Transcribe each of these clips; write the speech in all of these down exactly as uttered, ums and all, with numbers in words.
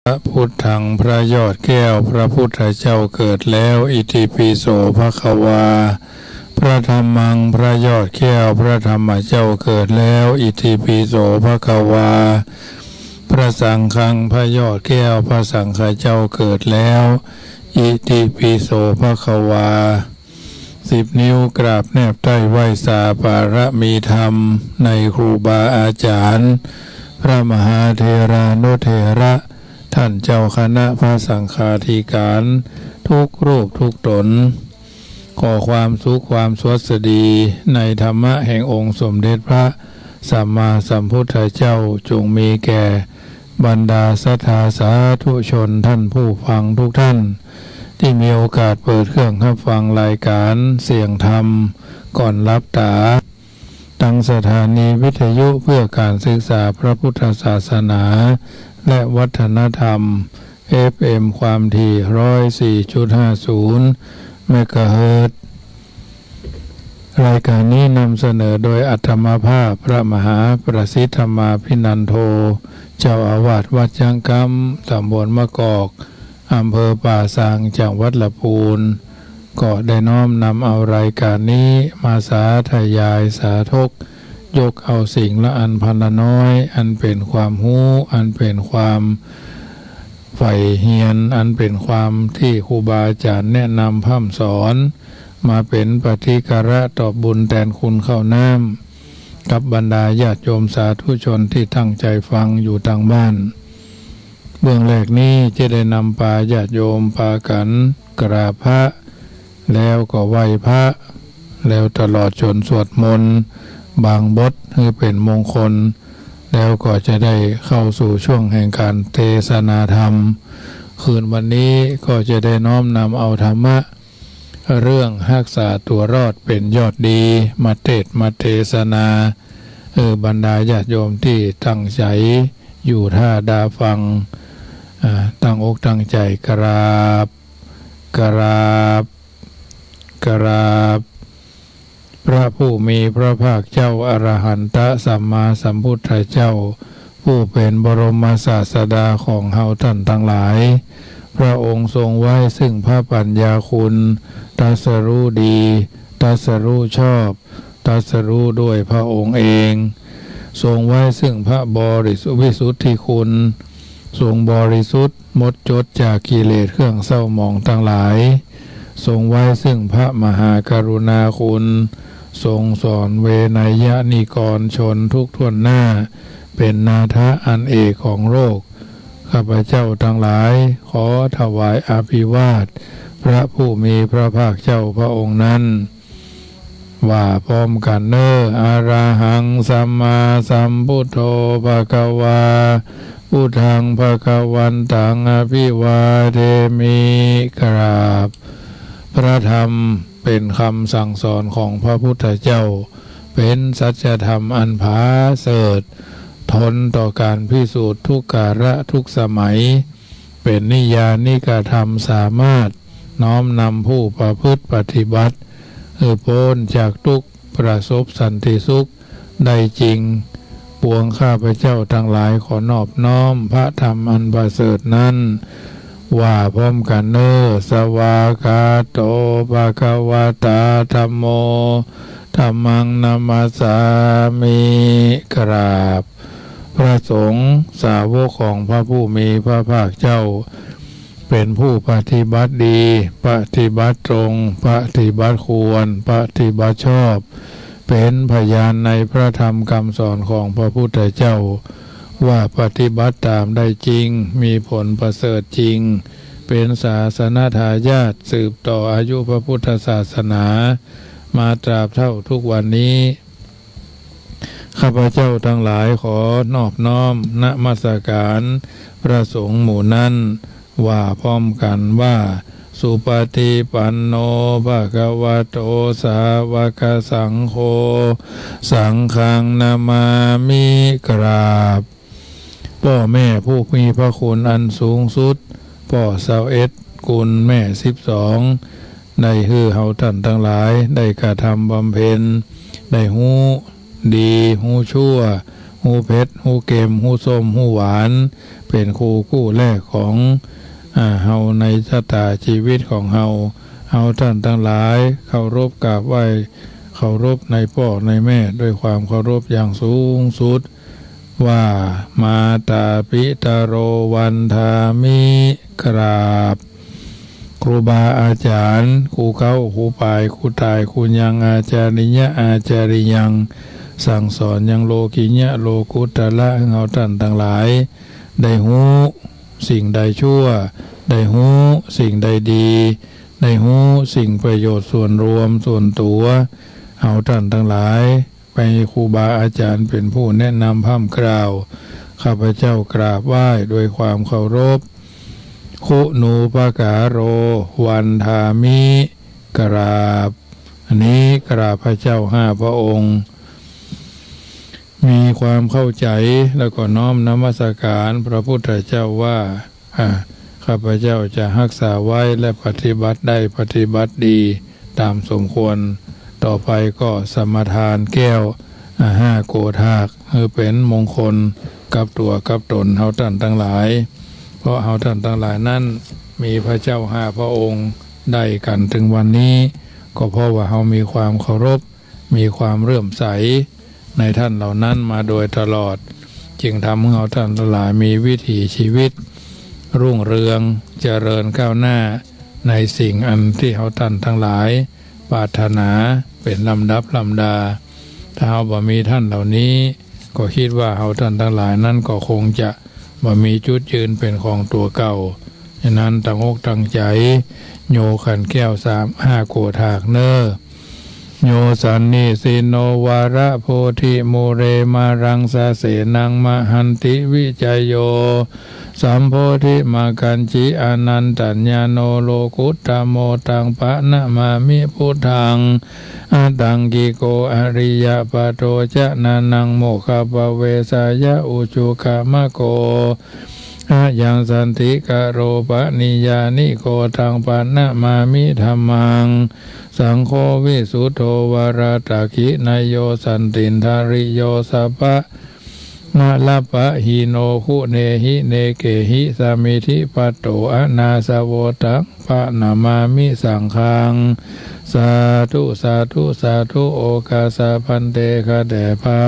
พระพุทธัง พระยอดแก้ว พระพุทธเจ้าเกิดแล้ว อิติปิโส ภะคะวา พระธัมมัง พระยอดแก้ว พระธรรมเจ้าเกิดแล้ว อิติปิโส ภะคะวา พระสังฆัง พระยอดแก้ว พระสังฆเจ้าเกิดแล้ว อิติปิโส ภะคะวา สิบนิ้วกราบแนบใต้ไหว้สาบารมีธรรมในครูบาอาจารย์ พระมหาเถรานุเถระ ท่านเจ้าคณะพระสังฆาธิการ ทุกรูปทุกต๋น ขอความสุขความสวัสดีในธรรมะแห่งองค์สมเด็จพระสัมมาสัมพุทธเจ้า จงมีแก่บรรดาศรัทธาสาธุชนท่านผู้ฟังทุกท่าน ตี้มีโอกาสเปิดเครื่องฮับฟังรายการเสียงธรรมก่อนหลับต๋า ตังสถานีวิทยุเพื่อการศึกษาพระพุทธศาสนาและวัฒนธรรม เอฟเอ็ม ความถี่ ร้อยสี่จุดห้าศูนย์ เมกะเฮิรตซ์ รายการนี้นำเสนอโดยอาตมาภาพพระมหาประสิทธิ์ธรรมาภินันโท เจ้าอาวาสวัดจ๊างกำ ต๋ำบลมะกอก อำเภอป่าซาง จังหวัดละปูน ก็ได้น้อมนำเอารายการนี้มาสาธยายสาธก ยกเอาสิ่งละอันพันละน้อย อันเป๋นความฮู้ อันเป๋นความใฝ่เฮียน อันเป๋นความตี้ครูบาอาจารย์แนะนำพร่ำสอน มาเป๋นปฏิการะตอบบุญแตนคุณข้าวน้ำ กับบรรดาญาติโยมสาธุชนตี้ตั้งใจ๋ฟังอยู่ตางบ้าน เบื้องแรกนี้จะได้นำปาญาติโยมปากั๋นกราบพระ แล้วก็ไหว้พระ แล้วตลอดจ๋นสวดมนต์บางบทหื้อเป๋นมงคล แล้วก็จะได้เข้าสู่ช่วงแห่งการเทศนาธรรม คืนวันนี้ก็จะได้น้อมนำเอาธรรมะ เรื่องฮักษาตั๋วรอดเป๋นยอดดี มาเตสน์มาเทศนา เออ บรรดาญาติโยมตี้ตั้งใจ๋อยู่ถ้าดาฟัง อ่า ตั้งอกตั้งใจ๋กราบ กราบ กราบ พระผู้มีพระภาคเจ้าอรหันตสัมมาสัมพุทธเจ้า ผู้เป๋นบรมศาสดาของเฮาต้านตังหลาย พระองค์ทรงไว้ซึ่งพระปัญญาคุณ ตรัสรู้ดี ตรัสรู้ชอบ ตรัสรู้ด้วยพระองค์เอง ทรงไว้ซึ่งพระบริสุทธิ์วิสุทธิคุณ ทรงบริสุทธิ์หมดจดจากกิเลสเครื่องเศร้าหมองตังหลาย ทรงไว้ซึ่งพระมหากรุณาคุณ ทรงสอนเวไณยนิกรชนทุกถ้วนหน้า เป๋นนาถะอันเอกของโลก ข้าพเจ้าตังหลายขอถวายอภิวาทพระผู้มีพระภาคเจ้าพระองค์นั้น ว่าพร้อมกั๋นเน่อ อะระหัง สัมมาสัมพุทโธ ภะคะวา พุทธัง ภะคะวันตัง อะภิวาเทมิ กราบ พระธรรมเป๋นกำสั่งสอนของพระพุทธเจ้า เป๋นสัจธรรมอันผาเสริฐ ทนต่อก๋านพิสูจน์ทุกกาละทุกสมัย เป๋นนิยานิกธรรมสามารถน้อมนำผู้ประพฤติปฏิบัติหื้อป๊นจากทุกข์ประสบสันติสุขได้จริง ปวงข้าพเจ้าตังหลายขอนอบน้อมพระธรรมอันประเสริฐนั้น ว่าพร้อมกั๋นเน่อ สวากขาโต ภะคะวะตา ธัมโม ธัมมัง นะมัสสามิ กราบ พระสงฆ์สาวกของพระผู้มีพระภาคเจ้า เป๋นผู้ปฏิบัติดี ปฏิบัติตรง ปฏิบัติควร ปฏิบัติชอบ เป๋นพยานในพระธรรมกำสอนของพระพุทธเจ้า ว่าปฏิบัติต๋ามได้จริง มีผลประเสริฐจริง เป๋นศาสนทายาทสืบต่ออายุพระพุทธศาสนา มาตราบเท่าทุกวันนี้ ข้าพเจ้าตังหลายขอนอบน้อมนมัสการพระสงฆ์หมู่นั้น ว่าพร้อมกั๋นว่า สุปฏิปันโน ภะคะวะโต สาวกสังโฆ สังฆัง นะมามิ กราบ ป้อแม่ผู้มีพระคุณอันสูงสุด ป้อซาวเอ็ด กุลแม่สิบสอง ได้หื้อเฮาต้านตังหลายได้กระทำบำเพ็ญ ได้ฮู้ดี ฮู้ชั่ว ฮู้เผ็ด ฮู้เค็ม ฮู้ส้ม ฮู้หวาน ไป เป๋นครูกู้แรกของ อ่า เฮาในชะต๋าจีวิตของเฮา เฮาต้านตังหลายเคารพกราบไหว้ เคารพในป้อในแม่ด้วยความเคารพอย่างสูงสุด ว่า มาตาปิตะโร วันทามิ กราบครูบาอาจ๋ารย์ ครูเก๊า ครูป๋าย ครูต๋าย ครูยัง อาจาริยะ อาจาริยัง สั่งสอนยังโลกิยะ โลกุตตะระ หื้อเฮาต้านตังหลาย ได้ฮู้สิ่งใดชั่ว ได้ฮู้สิ่งใดดี ได้ฮู้สิ่งประโยชน์ส่วนรวมส่วนตั๋ว เฮาต้านตังหลาย ไปครูบาอาจ๋ารย์เป๋นผู้แนะนำพร่ำกล่าว ข้าพเจ้ากราบไหว้ด้วยความเคารพ คุณูปการโร วันทามิ กราบ อันนี้กราบพระเจ้าห้าพระองค์ มีความเข้าใจ๋แล้วก็น้อมนมัสการพระพุทธเจ้าว่า อ่า ข้าพเจ้าจะฮักษาไว้และปฏิบัติได้ปฏิบัติดีต๋ามสมควร ต่อไปก็สมาทานแก้ว อ่า ห้าโกฏาก หื้อเป๋นมงคลกับตั๋วกับต๋นเฮาต้านตังหลาย เพราะเฮาต้านตังหลายนั้นมีพระเจ้าห้าพระองค์ได้กั๋นเถิงวันนี้ ก็เพราะว่าเฮามีความเคารพ มีความเลื่อมใสในท่านเหล่านั้นมาโดยตลอด จึงทำหื้อเฮาต้านตังหลายมีวิถีชีวิตรุ่งเรืองเจริญก้าวหน้าในสิ่งอันตี้เฮาต้านตังหลายปรารถนาเป๋นลำดับลำดา ถ้าเฮาบ่มีท่านเหล่านี้ ก็กึ๊ดว่าเฮาต้านตังหลายนั้นก็คงจะบ่มีจุดยืนเป๋นของตั๋วเก่า ฉะนั้นตั้งอกตั้งใจ๋ โยขันแก้วสามห้าโกฏากเน่อ โยสันนิสินโน วาระโพธิมูเล มารังสะเสนัง มหันติวิจัยโย สัมโพธิมักขัญญิ อนันตัญญาโณ โลกุตตะโม ตังปะนะมามิพุทธัง อัตตังกิโก อริยปัตโต จะนะนัง โมคคัพพะเวสายะ อุจุกะมะโก อะยังสันติกะโร ปะนิยานิโก ตังปะนะมามิธัมมัง สังโฆวิสุทโธ วาระตะขินะโย สันตินทะริโย สัพพะมะละปะหิโน คุเนหิเนเกหิ สะมิทธิปัตโต อะนาสะโว ตังปะนะมามิสังฆัง สาธุ สาธุ สาธุ โอกาสะภันเต ข้าแต่พระ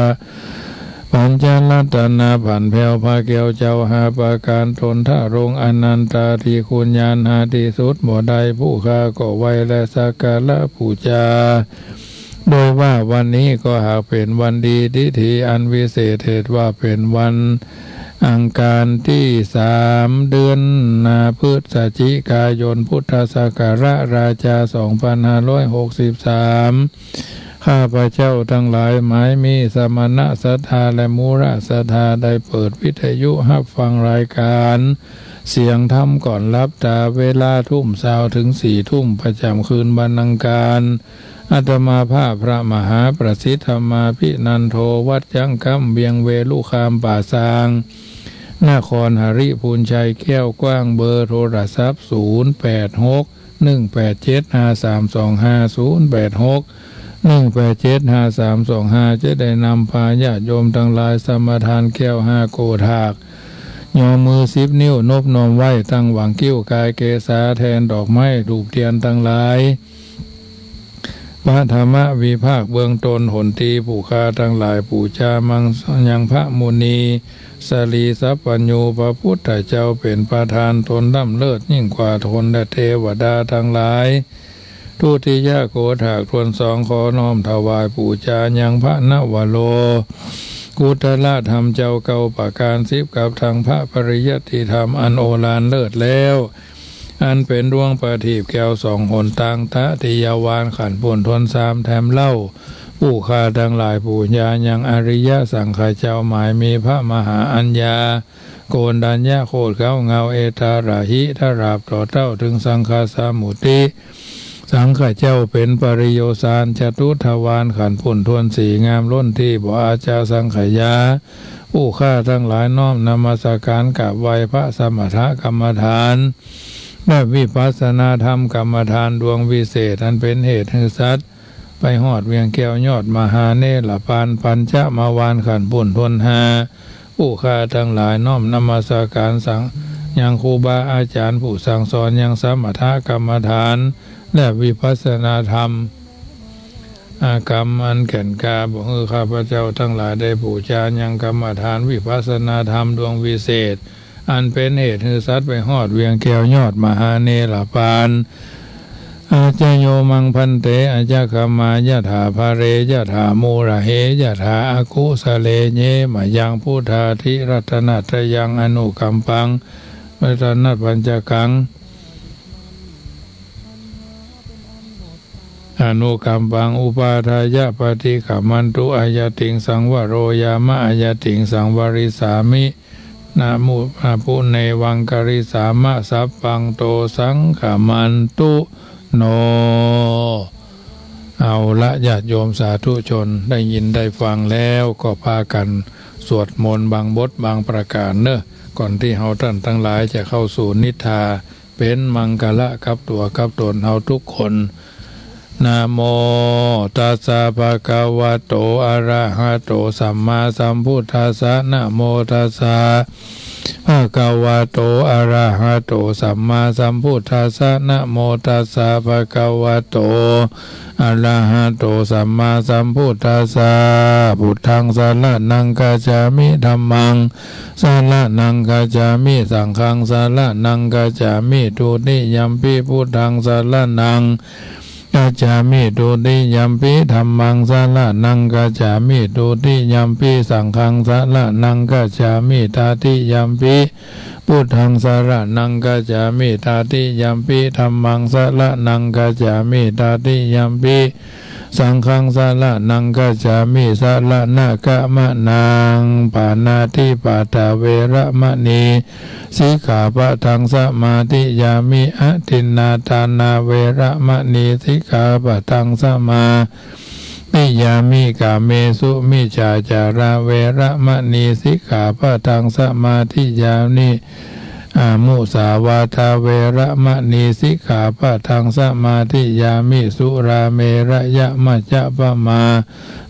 ปัญจรัตนะ ผันแผ้วพระแก้วเจ้าห้าประก๋าน ต๋นทะลงอนันตาธิคุณ ยานหาตี้สุดบ่ได้ ผู้ข้าก็ไหว้และสักการะปู๋จา โดยว่าวันนี้ก็หากเป๋นวันดี ทิธีอันวิเศษ เหตุว่าเป๋นวันอังคารตี้สาม เดือนหน้าพฤศจิกายน พุทธศักราชราชา สองปันห้าร้อยหกสิบสาม ข้าพเจ้าตังหลายหมายมีสมณะศรัทธาและมูลศรัทธา ได้เปิดวิทยุฮับฟังรายก๋านเสียงธรรมก่อนหลับต๋า เวลาทุ่มซาวเถิงสี่ทุ่ม ประจ๋ำคืนวันอังคาร อาตมาภาพพระมหาประสิทธิ์ธรรมาภินันโท วัดจั๊งกำ เวียงเวลุคาม ป่าซาง นครหริภุญชัยแก้วกว้าง เบอร์โทรศัพท์ ศูนย์แปดหก หนึ่งแปดเจ็ด ห้าสามสองห้า ศูนย์แปดหก หนึ่งแปดเจ็ด ห้าสามสองห้า จะได้นำพาญาติโยมตังหลายสมาทานแก้วห้าโกฏาก ยอมือสิบนิ้วนบน้อมไหว้ ตั้งหว่างคิ้วกายเกศา แทนดอกไม้ธูปเตียนตังหลาย ปฐมวิภาคเบื้องต้น หนตี้ผู้ข้าตังหลายปู๋จา มังยังพระมุนี สรีสัพพัญญู พระพุทธเจ้าเป๋นประธาน ต๋นล้ำเลิศยิ่งกว่าคนและเตวดาตังหลาย ทุติยโกฏากถ้วนสอง ขอน้อมถวายปู๋จายังพระนวโลกุตตะธรรมเจ้าเก้าประก๋าน สิบกับทั้งพระปริยัติธรรมอันโอฬารเลิศแล้ว อันเป๋นดวงประทีปแก้วส่องหนตางตะติยวาลขันธ์ปูนทนสามแถมเล่า ผู้ข้าตังหลายปู๋จายังอริยสังฆเจ้า หมายมีพระมหาอัญญา โกณฑัญญโคตร เก๊าเหง้า เอตาระหิ ตราบต่อเต้าเถิงสังฆสมุติ สังฆเจ้าเป๋นปริโยสาร จตุทวาลขันธ์ปูนทนสี่ งามล้นตี้ บ่อาจจะสังขยา ผู้ข้าตังหลายน้อมนมัสการกราบไหว้พระสมถกรรมฐาน และวิปัสสนาธรรมกรรมฐานดวงวิเศษ อันเป๋นเหตุหื้อสัตว์ไปฮอดเวียงแก้วยอดมหาเนรปาน ปัญจมวาลขันธ์ปูนทนห้า ผู้ข้าตังหลายน้อมนมัสการสัง ยังครูบาอาจ๋ารย์ผู้สั่งสอนยังสมถกรรมฐาน และวิปัสสนาธรรม อา กรรมอันแก่นกล้า บ่หื้อข้าพเจ้าตังหลายได้ปู๋จายังกรรมฐานวิปัสสนาธรรมดวงวิเศษ อันเป๋นเหตุหื้อสัตว์ไปฮอดเวียงแก้วยอดมหาเนรปาน อาจโย มัง ภันเต อาจคมายะถาภะเร ยะถามูลเห ยะถาอกุสะเล เย มะยัง พุทธาธิ รัตนะตะยัง อนุกัมปัง รัตนะปัญจกัง อนุกัมปัง อุปาทายะ ปะฏิกะมันตุ อะยะติง สังวะโร ยามะ อะยะติง สังวะริสามิ นะมุ นะปุเนวัง กะริสามะ สัพพัง โต สังคะมันตุ โน เอาละ ญาติโยมสาธุชน ได้ยินได้ฟังแล้วก็ปากั๋นสวดมนต์บางบทบางประก๋านเนาะ ก่อนตี้เฮาต้านตังหลายจะเข้าสู่นิทรา เป๋นมังคละกับตั๋วกับต๋นเฮากู้คน นะโม ตัสสะ ภะคะวะโต อะระหะโต สัมมาสัมพุทธัสสะ นะโม ตัสสะ ภะคะวะโต อะระหะโต สัมมาสัมพุทธัสสะ นะโม ตัสสะ ภะคะวะโต อะระหะโต สัมมาสัมพุทธัสสะ พุทธัง สะระณัง คัจฉามิ ธัมมัง สะระณัง คัจฉามิ สังฆัง สะระณัง คัจฉามิ ทุติยัมปิ พุทธัง สะระณัง คัจฉามิ ทุติยัมปิ ธัมมัง สะระณัง คัจฉามิ ทุติยัมปิ สังฆัง สะระณัง คัจฉามิ ตติยัมปิ พุทธัง สะระณัง คัจฉามิ ตติยัมปิ ธัมมัง สะระณัง คัจฉามิ ตติยัมปิ สังฆัง สะระณัง คัจฉามิ สะระณะกะมะนัง ปาณาติปาตา เวระมะณี สิกขาปะทัง สะมาธิยามิ อะทินนาทานา เวระมะณี สิกขาปะทัง สะมาธิยามิ กาเมสุมิจฉาจารา เวระมะณี สิกขาปะทัง สะมาธิยามิ อามุสาวาทา เวระมะณี สิกขาปะทัง สะมาธิยามิ สุราเมระยะมัจจะปะมา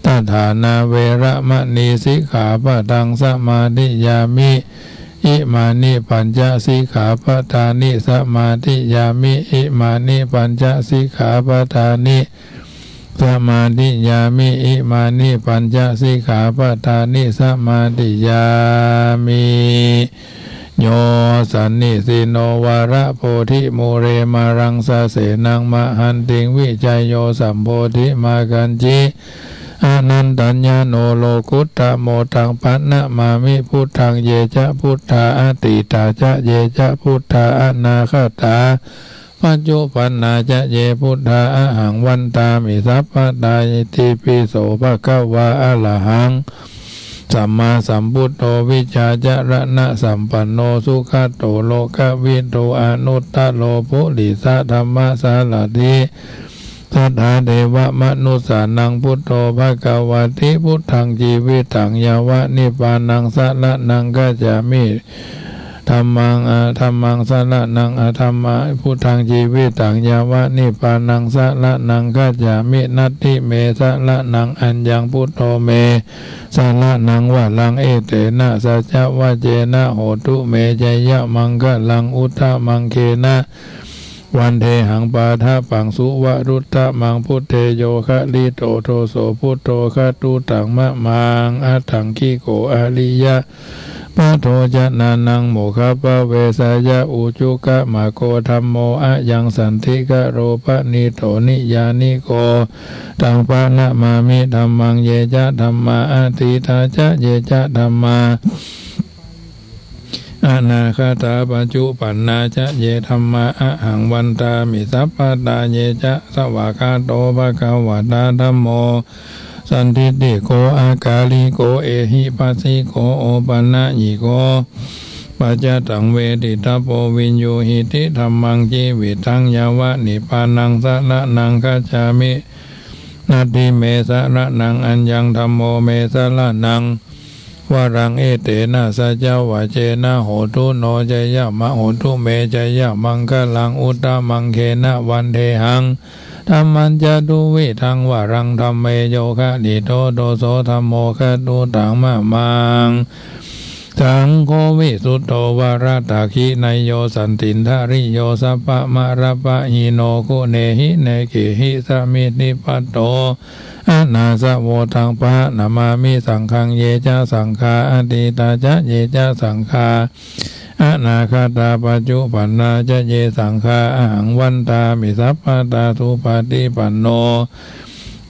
ทะฐานา เวระมะณี สิกขาปะทัง สะมาธิยามิ อิมานิปัญจสิกขาปะทานิ สะมาธิยามิ อิมานิปัญจสิกขาปะทานิ สะมาธิยามิ อิมานิปัญจสิกขาปะทานิ สะมาธิยามิ โย สันนิสินโน วะระโพธิมูเล มารังสะเสนัง มะหันติง วิจัยโย สัมโพธิมะคัญญิ อะนันตัญญาโณ โลกุตตะโม ตังปะนะมามิ พุทธัง เยจะพุทธา อะตีตาจะ เยจะพุทธา อะนาคตา ปัจจุปันนาจะ เยพุทธา อะหัง วันตามิ สัพพะทา อิติปิโส ภะคะวา อะระหัง สัมมาสัมพุทโธ วิชชาจะระณะสัมปันโน สุขะโต โลกะวิดู อะนุตตะโร ปุริสะธัมมะสารถิ สัทธาเทวะมะนุสสานัง พุทโธ ภะคะวะติ พุทธัง จีวิตัง ยะวะ นิพพานัง สะระณัง คัจฉามิ ธัมมัง อะ ธัมมัง สะระณัง อะ ธัมมะ พุทธัง จีวิตัง ยะวะ นิพพานัง สะระณัง คัจฉามิ นัตถิเม สะระณัง อัญญัง พุทโธ เม สะระณัง วะรัง เอเตนะ สัจจะวะเจนะ โหตุ เม จะยะมังคะลัง อุตตะมัง เคนะ วันเทหัง ปาทะปัง สุวะรุตตะมัง พุทเท โยคะลิโต โทโส พุทโธ คะตุตัง มะมัง อะทังกิโก อะริยะ ปะโท จะนานัง โมคะปะเวสะยะ อุจุกะมะโก ธัมโม อะยัง สันทิกะโร ปะณีโต นิยานิโก ตังปะนะมามิ ธัมมัง เยจะธัมมา อะตีตาจะ เยจะธัมมา อะนาคตา ปัจจุปันนาจะ เยธัมมา อะหัง วันตามิ สัพพะทา เยจะ สวากขาโต ภะคะวะตา ธัมโม สันทิฏฐิโก อะกาลิโก เอหิปัสสิโก โอปะนะยิโก ปัจจะตัง เวทิตะโป วิญญูหิติ ธัมมัง จีวิตัง ยะวะ นิพพานัง สะระณัง คัจฉามิ นัตถิเม สะระณัง อัญญัง ธัมโม เม สะระณัง วะรัง เอเตนะ สัจจะวะเจนะ โหตุโน จะยะมะ โหตุเม จะยะมังคะลัง อุตตะมัง เคนะ วันเทหัง ธัมมัน จะตุวิธัง วะรัง ธัมเม โยคะลิโต โทโส ธัมโม คะตุตัง มะมัง สังโฆวิสุทโธวรทักขิเณยโย สันตินทริโย สัพพะมะรปะหิโน กุเณหิเณเกหิ สะมิทธิปัตโต อะนาสะโว ธัง พะหะนะมามิ สังฆัง เย จะ สังฆา อะตีตา จะ เย จะ สังฆา อะนาคตา ปัจจุปันนา จะ เย สังฆา อะหัง วันตามิ สัพพะทา สุปะฏิปันโน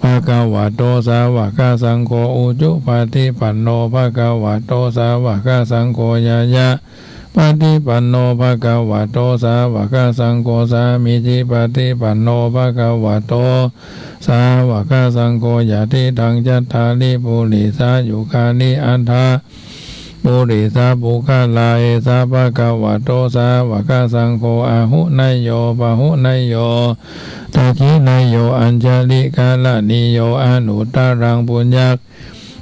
ภะคะวะโต สาวะกะสังโฆ อุจุปะฏิปันโน ภะคะวะโต สาวะกะสังโฆ ญาญะปะฏิปันโน ภะคะวะโต สาวะกะสังโฆ สามีจิปะฏิปันโน ภะคะวะโต สาวะกะสังโฆ ยะติตัง จัตตาริ ปุริสายุคานิ อัตถะ ปุริสะปุคคลา เอสะ ภะคะวะโต สาวะกะสังโฆ อาหุเณยโย ปะหุเณยโย ทักขิเณยโย อัญชะลิกะระณีโย อนุตตะรัง ปุญญะ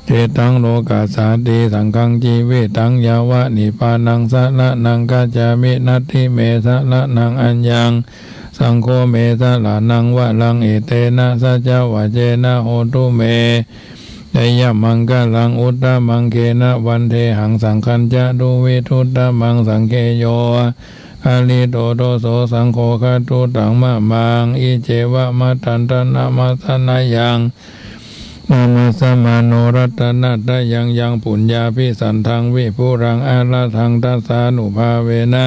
เขตตัง โลกัสสาติ สังฆัง จีวิตัง ยาวะนิพพานัง สะระณัง กัจฉามิ นัตถิเม สะระณัง อัญญัง สังโฆ เม สะระณัง วะรัง เอเตนะ สัจจะวะเจนะ โหตุ เม จะยะมังคะลัง อุตตะมัง เขนะ วันเทหัง สังฆัญจะ ดูวิทุตตะมัง สังเฆโย คาลิโต โตโส สังโฆ คะตุตัง มะมัง อิเจวะ มะทันทะ นะมัสสะนะยัง นะมัสสะมาโน รัตนะตะยัง ยัง ปุญญาภิสันทัง วิปุลัง อะระหัง ทัสสานุภาเวนะ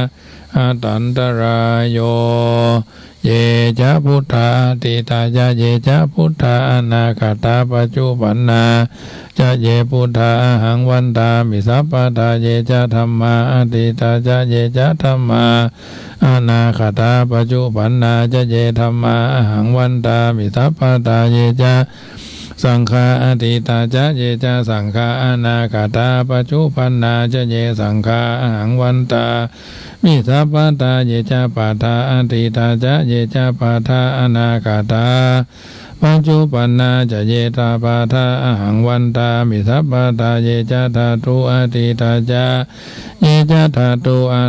อะตันตะราโย เย จะ พุทธา อะตีตา จะ เย จะ พุทธา อะนาคตา ปัจจุปันนา จะ เย พุทธา อะหัง วันตามิ สัพพะทา เย จะ ธัมมา อะตีตา จะ เย จะ ธัมมา อะนาคตา ปัจจุปันนา จะ เย ธัมมา อะหัง วันตามิ สัพพะทา เย จะ สังฆา อะตีตา จะ เย จะ สังฆา อะนาคตา ปัจจุปันนา จะ เย สังฆา อะหัง วันตา มิ สัพพะทา เย จะ ปาทา อะตีตา จะ เย จะ ปาทา อะนาคตา ปัจจุปันนา จะ เย จะ ปาทา อะหัง วันตามิ สัพพะทา เย จะ ถาตุ อะตีตา จะ เย จะ ถาตุ อะ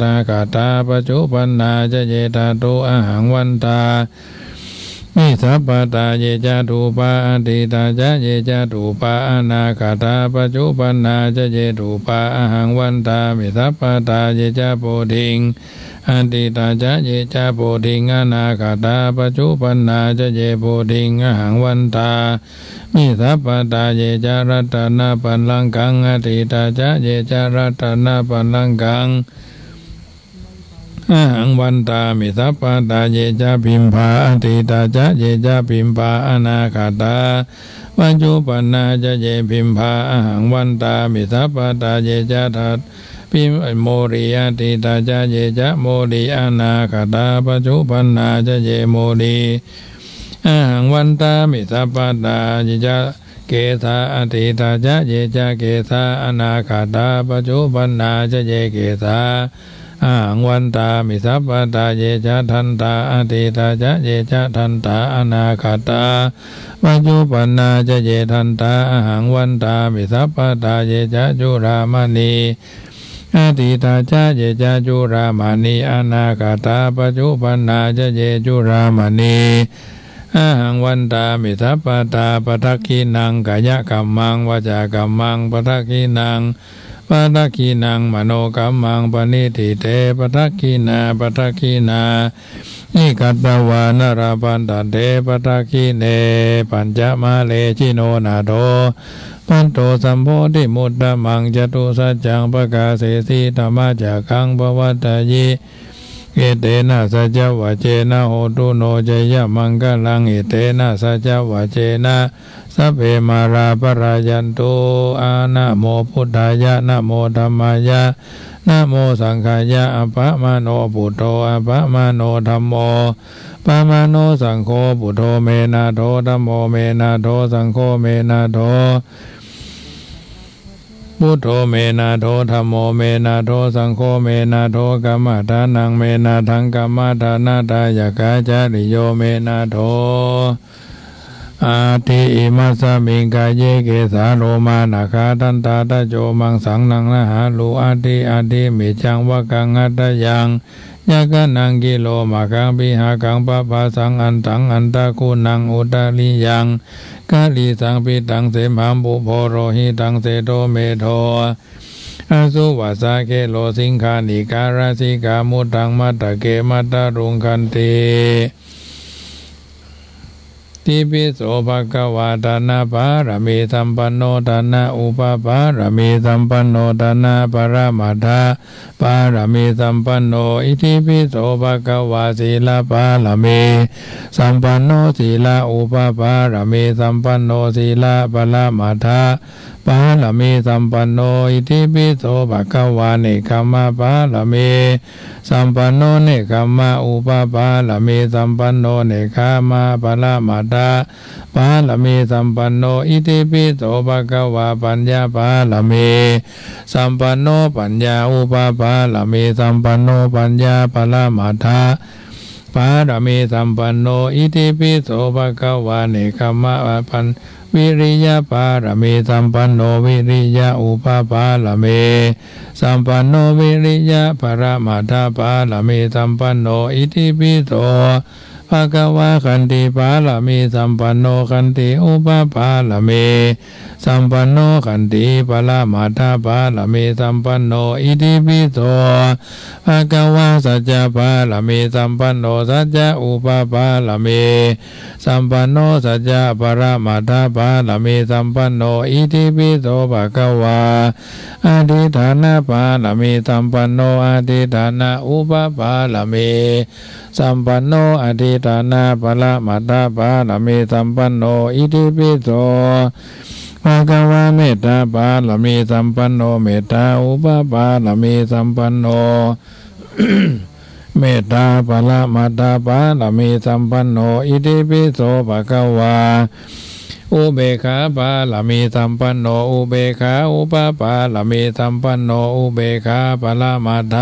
นาคตา ปัจจุปันนา จะ เย ถาตุ อะหัง วันตา มิ สัพพะทา เย จะ ถูปา อะตีตา จะ เย จะ ถูปา อะนาคตา ปัจจุปันนา จะ เย ถูปา อะหัง วันตามิ สัพพะทา เย จะ โพธิง อะตีตา จะ เย จะ โพธิง อะนาคตา ปัจจุปันนา จะ เย โพธิง อะหัง วันตามิ สัพพะทา เย จะ รัตนะปัลลังกัง อะตีตา จะ เย จะ รัตนะปัลลังกัง อะหัง วันตามิ สัพพะทา เย จะ พิมพา อะตีตา จะ เย จะ พิมพา อะนาคตา ปัจจุปันนา จะ เย พิมพา อะหัง วันตามิ สัพพะทา เย จะ ทัต พิม โมลี อะตีตา จะ เย จะ โมลี อะนาคตา ปัจจุปันนา จะ เย โมลี อะหัง วันตามิ สัพพะทา เย จะ เกสา อะตีตา จะ เย จะ เกสา อะนาคตา ปัจจุปันนา จะ เย เกสา อะหัง วันตามิ สัพพะทา เย จะ ทันตา อะตีตา จะ เย จะ ทันตา อะนาคตา ปัจจุปันนา จะ เย ทันตา อะหัง วันตามิ สัพพะทา เย จะ จุลามณี อะตีตา จะ เย จะ จุลามณี อะนาคตา ปัจจุปันนา จะ เย จุลามณี อะหัง วันตามิ สัพพะทา ปะทักขิณัง กายะกัมมัง วาจากัมมัง ปะทักขิณัง ปะทักขิณัง มโนกัมมัง ปะณิทิเต ปะทักขิณา ปะทักขิณา นิ กัตตวา นะ ละพันธันเต ปะทักขิเณ ปัญจะมาเร จิโนนาโถ ปัตโต สัมโพธิมุตตะมัง จตุสัจจัง ปะกาเสสิ ธัมมะจักขัง ปะวัตตะยิ เอเตนะ สัจจะวะเจนะ โหตุ โน จะยะมังคะลัง เอเตนะ สัจจะวะเจนะ สัพเพ มารา ปะลายันตุ อะ นะโม พุทธายะ นะโม ธัมมายะ นะโม สังฆายะ อะปะมะโน พุทโธ อะปะมะโน ธัมโม ปะมะโน สังโฆ พุทโธ เม นาโถ ธัมโม เม นาโถ สังโฆ เม นาโถ พุทโธ เม นาโถ ธัมโม เม นาโถ สังโฆ เม นาโถ กัมมะทานัง เม นาธัง กัมมะทานะทายะกา จาริโย เม นาโถ อะถิ อิมัสสะมิง กาเย เกสา โลมา นะฆา ทันตา ตะโจ มังสัง นะนะหารู อะถิ อะถิ มิจจัง วะกัง หัตถยัง ยักขะนัง กิโลมะขัง ปิหะขัง ปะภาสัง อันตัง อันตะกุณัง อุตตะริยัง กะลีสัง ปิตัง เสมหัง ปุโพ โรหิตัง เสโท เมโท อสุวัสสะเขโร สิงขานิกา รัสสิกา มุตตัง มัตตะเก มัตตะรุงขันติ ติปิโส ภะคะวา ทานปารมีสัมปันโน ทานะอุปปารมีสัมปันโน ทานะปรมัตถปารมีสัมปันโน อิติปิโส ภะคะวา สีลปารมีสัมปันโน สีลอุปปารมีสัมปันโน สีลปรมัตถปารมีสัมปันโน อิติปิโส ภะคะวา เนกขัมมปารมีสัมปันโน เนกขัมมอุปปารมีสัมปันโน เนกขัมมปรมัตถปารมีสัมปันโน อิติปิโส ภะคะวา ปัญญาปารมีสัมปันโน ปัญญาอุปปารมีสัมปันโน ปัญญาปรมัตถปารมีสัมปันโน อิติปิโส ภะคะวา เนกขัมมะ ปัญ วิริยปารมีสัมปันโน วิริยอุปปารมีสัมปันโน วิริยปรมัตถปารมีสัมปันโน อิติปิโส ภะคะวา ขันติปารมีสัมปันโน ขันติอุปปารมีสัมปันโน ขันติปรมัตถปารมีสัมปันโน อิติปิโส ภะคะวา สัจจะปารมีสัมปันโน สัจจะอุปปารมีสัมปันโน สัจจะปรมัตถปารมีสัมปันโน อิติปิโส ภะคะวา อธิฏฐานปารมีสัมปันโน อธิฏฐานอุปปารมีสัมปันโน อธิฏฐานปรมัตถปารมีสัมปันโน อิติปิโส ภะคะวา เมตตาปารมีสัมปันโน เมตตาอุปปารมีสัมปันโน เมตตาปรมัตถปารมีสัมปันโน อิติปิโส ภะคะวา อุเบกขาปารมีสัมปันโน อุเบกขาอุปปารมีสัมปันโน อุเบกขาปรมัตถ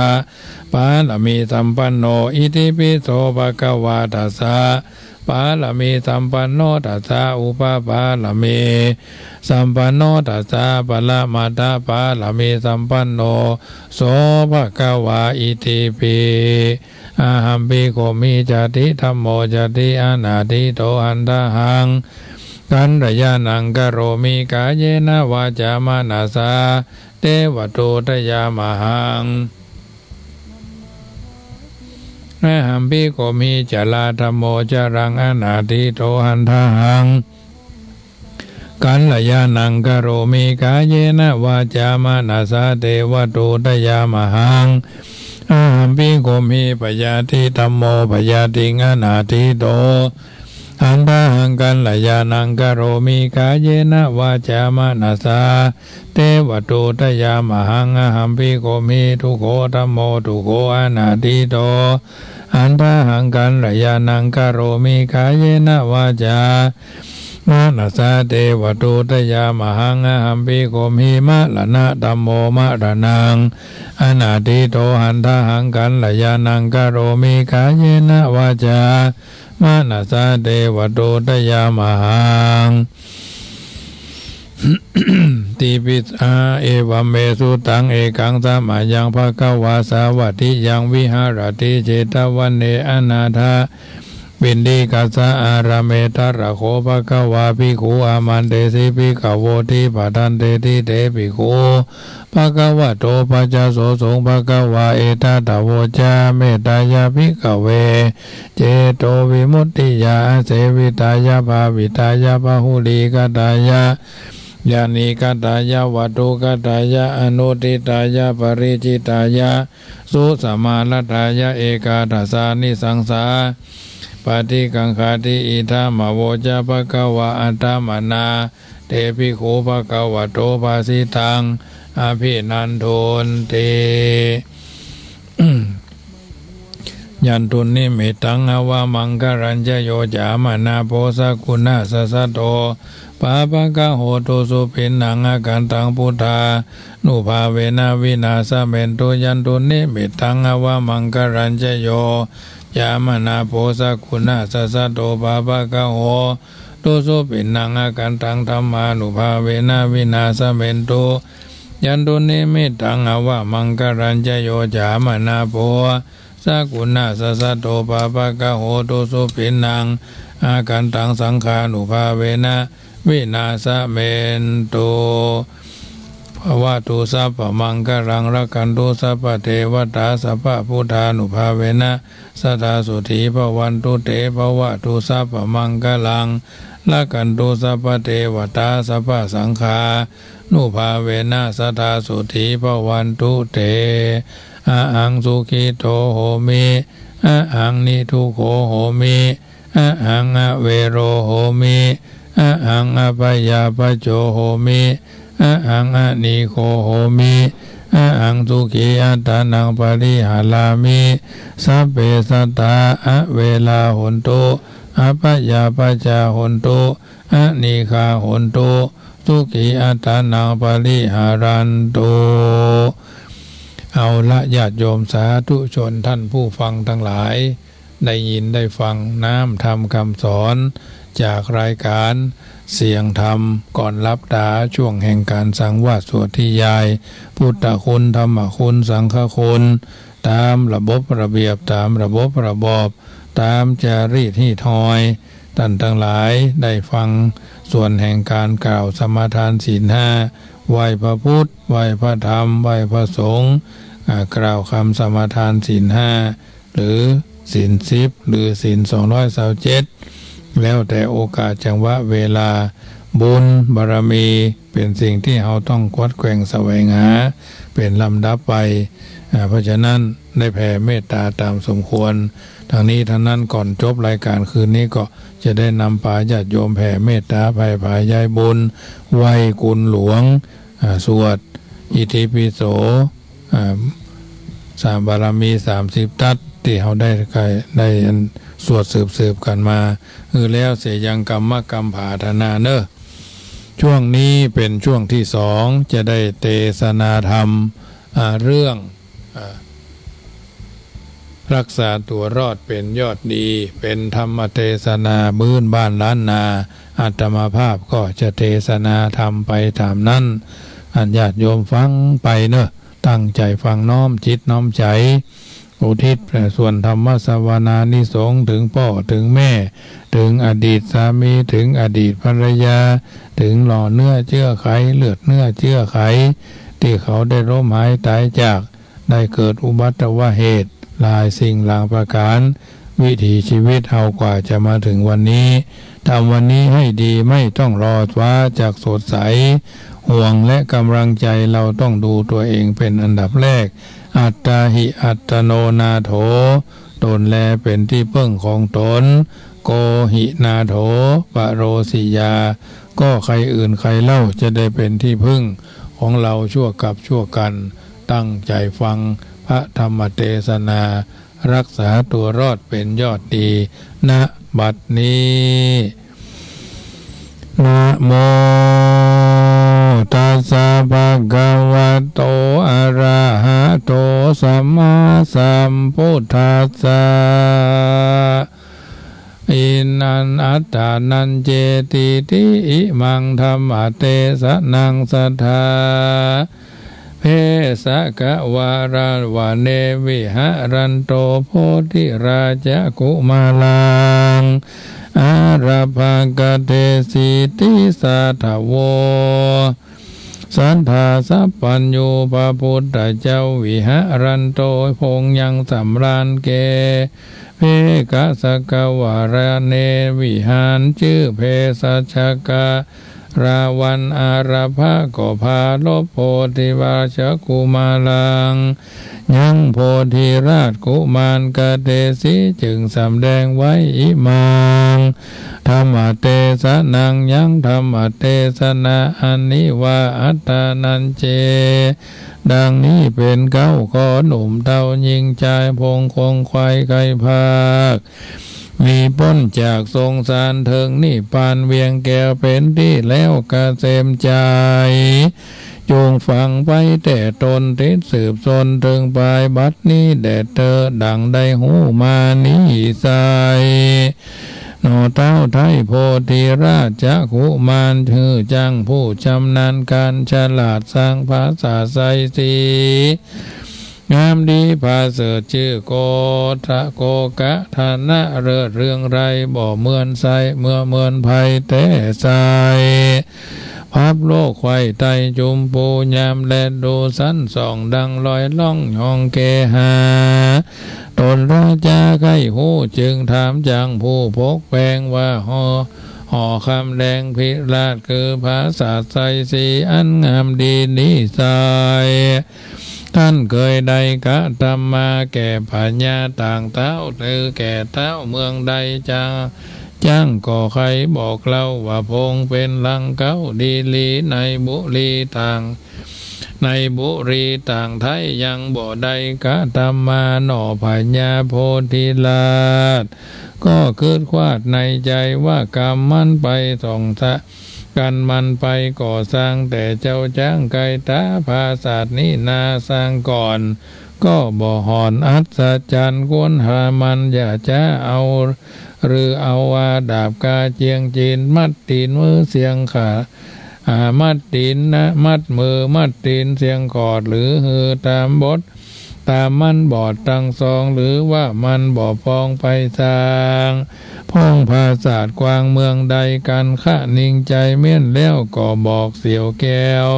ปารมีสัมปันโน อิติปิโส ภะคะวา ทัสสะ ปารมีสัมปันโน ทัสสะอุปปารมีสัมปันโน ทัสสะปรมัตถปารมีสัมปันโน โส ภะคะวา อิติปิ อะหัมปิ โขมหิ จาติ ธัมโม จาติ อนาทิโต หันทะหัง กัลยาณัง กะโรมิ กาเยนะ วาจา มะนะสา เตวะ ตูตะยามะหัง อะหัมปิ โขมหิ จารา ธัมโม จารัง อนาทิโต หันทะหัง กัลยาณัง กะโรมิ กาเยนะ วาจา มะนะสา เตวะ ตูตะยามะหัง อะหัมปิ โขมหิ ปะยาธิ ธัมโม ปะยาธิง อนาทิโต หันทะหัง กัลยาณัง กะโรมิ กาเยนะ วาจา มะนะสา เตวะ ตูตะยามะหัง อะหัมปิ โขมหิ ทุกโข ธัมโม ทุกโข อนาทิโต หันทะหัง กัลยาณัง กะโรมิ กาเยนะ วาจา มะนะสา เตวะ ตูตะยามะหัง อะหัมปิ โขมหิ มะระณะ ธัมโม มะระณัง อนาทิโต หันทะหัง กัลยาณัง กะโรมิ กาเยนะ วาจา มะนะสา เตวะ ตูตะยามะหัง ติปิสา เอวัมเม สุตัง เอกัง สะมะยัง ภะคะวา สาวัตถิยัง วิหะระติ เชตะวะเน อนาถะ ปิณฑิกะสสะ อารามะ ตะถะโข ภะคะวา ภิกขุ อามันเตสิ ภิกขะโว ติปะทันเตติ เต ภิกขุ ภะคะวะโต ปัสสะโสสุง ภะคะวา เอตะถะโวจา เมตตายะ ภิกขะเว เจโตวิมุตติยา อาเสวิตายะ ภาวิตายะ บะหุลีกะตายะ ยานีกะตายะ วัตถุกะตายะ อนุทิตายะ ปะริจฉิตายะ สุสะมาละตายะ เอกาทัสสานิสังสา ปะฏิกังขาติ อิทัง มะ โวจา ภะคะวา อัตถะมะนา เต ภิกขุ ภะคะวะโต ภาสิตัง อะภินันทุนติ ยันตุนนิมิตตัง อะวะมังคะลัญจะโย จามะนาโพ สะกุณัสสะโต ปาปะกะโห ตุสุปิณฑัง อาคันตัง พุทธานุภาเวนะ วินาสะเมนตุ ยันตุนนิมิตตัง อะวะมังคะลัญจะโย จามะนาโพ สะกุณัสสะโต ปาปะกะโห ตุสุปิณฑัง อาคันตัง ธัมมานุภาเวนะ วินาสะเมนตุ ยันตุนนิมิตตัง อะวะมังคะลัญจะโย จามะนาโพ สะกุณัสสะโต ปาปะกะโห ตุสุปิณฑัง อาคันตัง สังฆานุภาเวนะ วินาสะเมนตุ ภวตุสัพพะมังคะลัง รักขันตุสัพพะเทวะตา สัพพะพุทธานุภาเวนะ สะทาโสธีภะวันตุเต ภวตุสัพพะมังคะลัง รักขันตุสัพพะเทวะตา สัพพะสังฆานุภาเวนะ สะทาโสธีภะวันตุเต อะหังสุขิโตโหมิ อะหังนิทุกโขโหมิ อะหังอะเวโรโหมิ อะหังอะพยาปัจโจโหมิ อะหังอะนีโขโหมิ อะหังสุขีอัตตานังปะริหารามิ สัพเพสัตตาอะเวราโหนตุ อะพยาปัจจาโหนตุ อะนีฆาโหนตุ สุขีอัตตานังปะริหารันตุ เอาละ ญาติโยมสาธุชนท่านผู้ฟังตังหลาย ได้ยินได้ฟังน้ำธรรมคำสอน จากรายก๋านเสียงธรรมก่อนหลับต๋า ช่วงแห่งก๋านสังวาสสวดนิยาย พุทธคุณ ธรรมคุณ สังฆคุณ ต๋ามระบบระเบียบ ต๋ามระบบระบอบ ต๋ามจารีตฮีตฮอย ต้านตังหลายได้ฟังส่วนแห่งก๋านกล่าวสมาทานศีลห้า ไหว้พระพุทธ ไหว้พระธรรม ไหว้พระสงฆ์ อ่า กล่าวกำสมาทานศีลห้า หรือศีลสิบ หรือศีลสองร้อยซาวเจ็ด แล้วแต่โอกาสจังหวะเวลา บุญบารมีเป๋นสิ่งตี้เฮาต้องกวัดแกว่งแสวงหาเป๋นลำดับไป อ่า เพราะฉะนั้นได้แผ่เมตต๋าต๋ามสมควร ตังนี้ตังนั้นก่อนจบรายก๋านคืนนี้ก็จะได้นำปาญาติโยมแผ่เมตต๋า แผ่ผายายบุญ ไหว้คุณหลวง อ่า สวดอิติปิโส อ่า สามบารมีสามสิบทัศน์ตี้เฮาได้ ได้อันสวดสืบๆ กั๋นมา คือแล้วเสียยังกรรมกำผาธนาเน่อ ช่วงนี้เป๋นช่วงตี้สอง จะได้เตสนาธรรม อ่า เรื่อง อ่า รักษาตั๋วรอดเป๋นยอดดี เป๋นธรรมเตสนาพื้นบ้านล้านนา อาตมาภาพก็จะเตสนาธรรมไปต๋ามนั้น อันญาติโยมฟังไปเน่อ ตั้งใจ๋ฟัง น้อมจิตน้อมใจ๋ อุทิศส่วนธรรมสวนานิสงส์เถิงป้อเถิงแม่ เถิงอดีตสามี เถิงอดีตภรรยา เถิงหน่อเนื้อเจื้อใค เลือดเนื้อเจื้อใค ตี้เขาได้ล้มหายต๋ายจาก ได้เกิดอุบัติเหตุหลายสิ่งหลายประก๋าน วิถีชีวิตเฮากว่าจะมาเถิงวันนี้ ทำวันนี้ให้ดี ไม่ต้องรอฟ้าจักสดใส ห่วงและกำลังใจ๋เฮาต้องดูตั๋วเองเป๋นอันดับแรก อัตตาหิอัตตโนนาโถ ตนแลเป๋นตี้เปิ้งของตน โกหินาโถ ปะโรสิยา ก็ใครอื่นใครเล่าจะได้เป๋นตี้เปิ้งของเฮาชั่วกับชั่วกั๋น ตั้งใจ๋ฟังพระธรรมเตสนา รักษาตั๋วรอดเป๋นยอดดี ณ บัดนี้ นะโมตัสสะภะคะวะโต อะระหะโต สัมมาสัมพุทธัสสะ อินันอัตตานันเจติติ อิมังธัมมะเตสะนัง สัทธา เพสะกะวะระวะเน วิหะรันโต โพธิราชะกุมารัง อารัพพะกะเตสิติสาทะโว สัทธาสัพพัญญู พระพุทธเจ้าวิหะรันโต พระองค์ยังสำราญแก่ เพสะกะวะระเน วิหารจื้อเพสะกะ ราวันอารัพพะก็ปรารภโพธิราชกุมารัง ยังโพธิราชกุมารกเตสิ จึงสำแดงไว้ อิมังธัมมะเตสะนัง ยังธรรมเตสนาอันนี้ว่า อัตตานันเจ ดังนี้เป๋นเก๊า ขอหนุ่มเฒ่าญิงจาย พงขงไขว่ใค่ภาค หนีป๊นจากสงสาร เถิงนิพพานเวียงแก้วเป๋นตี้แล้วกะเสมใจ๋ จงฟังไปแต่ต้น ติดสืบจนเถิงปาย บัดนี้แด่เต๊อะ ดังได้ฮู้มานี้ไซร้ หน่อเต๊าไท้โพธิราชกุมาร หื้อจั้งผู้ชำนาญก๋าน ฉลาดสร้างภาษาไสยศรี งามดีผาเสริฐจื้อโกฏะ โกกะธนะ เลิศเรืองไร้ บ่เหมือนไส บ่เหมือนใผแต๊ไซร้ พับโลกไขว่ไต่จุมปูยามแลดูสันส่องดังลอยล่องหองเกหา ตนราจาใค่ฮู้จึงถามจั้งผู้ปกแป๋งว่า หอ หอคำแดงพิราชคือผาสาทไซสีอันงามดีนี้ไซร้ ต้านเกยได้กระตำมาแก่พญาต่างเต๊า หรือแก่เต๊าเมืองใดจา จั้งก็ใค่บอกเล่าว่า พงเป๋นหลังเก๊าดีหลีในบุรีต่าง ในบุรีต่างไท้ยังบ่ได้กระตำมาหน่อ พญาโพธิราชก็กึ๊ดคว้าดในใจ๋ว่า ก๋ำมันไปส่องสะ กันมันไปก็ซาง แต่เจ้าจ๊างไก่ต๋าผาสาทนี้นา ซางก่อนก็บ่ห่อนอัศจรรย์ ควรหามันอย่าจ๊าเอา หรือเอาว่าดาบกาเจียงจีน มัดตี๋นมือเสียงขา อ่า มัดตี๋นนะ มัดมือ มัดตี๋นเสียงขอด หรือหื้อต๋ามบอด ต๋ามมันบอดตังสอง หรือว่ามันบ่ปองไปซาง พ่องผาสาทกว้างเมืองใด กั๋นคะนิงใจ๋เมี้ยนแล้ว ก็บอกเสี่ยวแก้ว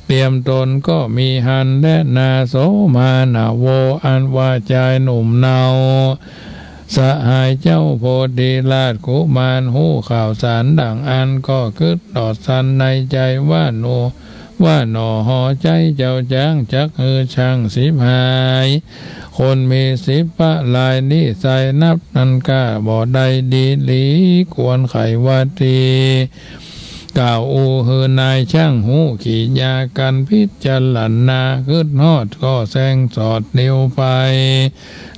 เตียมต๋นก็มีหั้นแลนา โสมานะโว อันว่าจายหนุ่มเนา สหายเจ้าโพธิราชกุมาร ฮู้ข่าวสารดั่งอั้นก็กึ๊ดดอดสันในใจ๋ว่า หน่อ ว่าหน่อหอใจ๊เจ้าจ๊าง จักหื้อช่างสิบหาย คนมีสิบประลาย นิสัยนับนั้นก้าบ่ได้ดีหลี ควรใค่ว่าดี กล่าวอู้หื้อนายช่างฮู้กิริยา กั๋นพิจารณากึ๊ดฮอดก็แซงสอดเตียวไป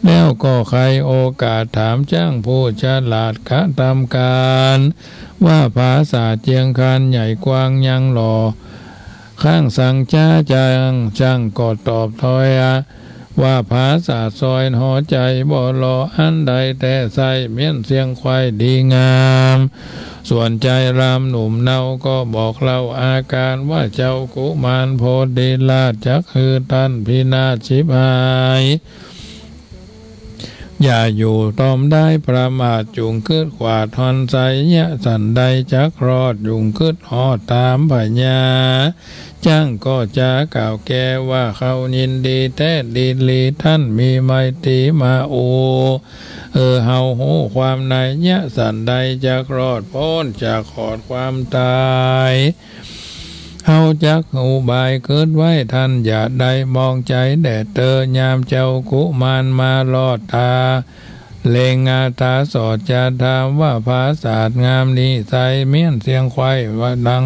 แล้วก็ใค่โอกาสถามจ้างผู้ฉลาดกระตำก๋าน ว่าผาสาทเจียงคานใหญ่กว้างยังหล่อ ข้างสังจ๊า จ้าง จ้างก็ตอบถ้อยว่า ผาสาทซอยหอใจ๋บ่หล่ออันใดแต๊ไส้ เมี้ยนเสียงไขว่ดีงาม ส่วนจายรามหนุ่มเนาก็บอกเล่าอาก๋านว่า เจ้ากุมารโพธิราชจักหื้อต้านพินาศฉิบหาย อย่าอยู่ตอมได้ประมาท จุ่งกึ๊ดขวาดฮอนไซ เยียะสันใดจักรอด จุ่งกึ๊ดฮอดต๋ามพญา จ้างก็จะกล่าวแก่ว่า เฮายินดีแต๊ดีหลี ต้านมีไมตรีมาอู้ เออ เฮาฮู้ความใน เยียะสันใดจักรอดป๊นจากขอดความต๋าย เฮาจักอุบายกึ๊ดไว้ ต้านอย่าได้มองใจ๋แด่เตอ ยามเจ้ากุมารมารอดต๋า เล็งอาต๋าสอดจะถามว่า ผาสาทงามนี้ไส้ เมี้ยนเสียงไขว่ว่าดัง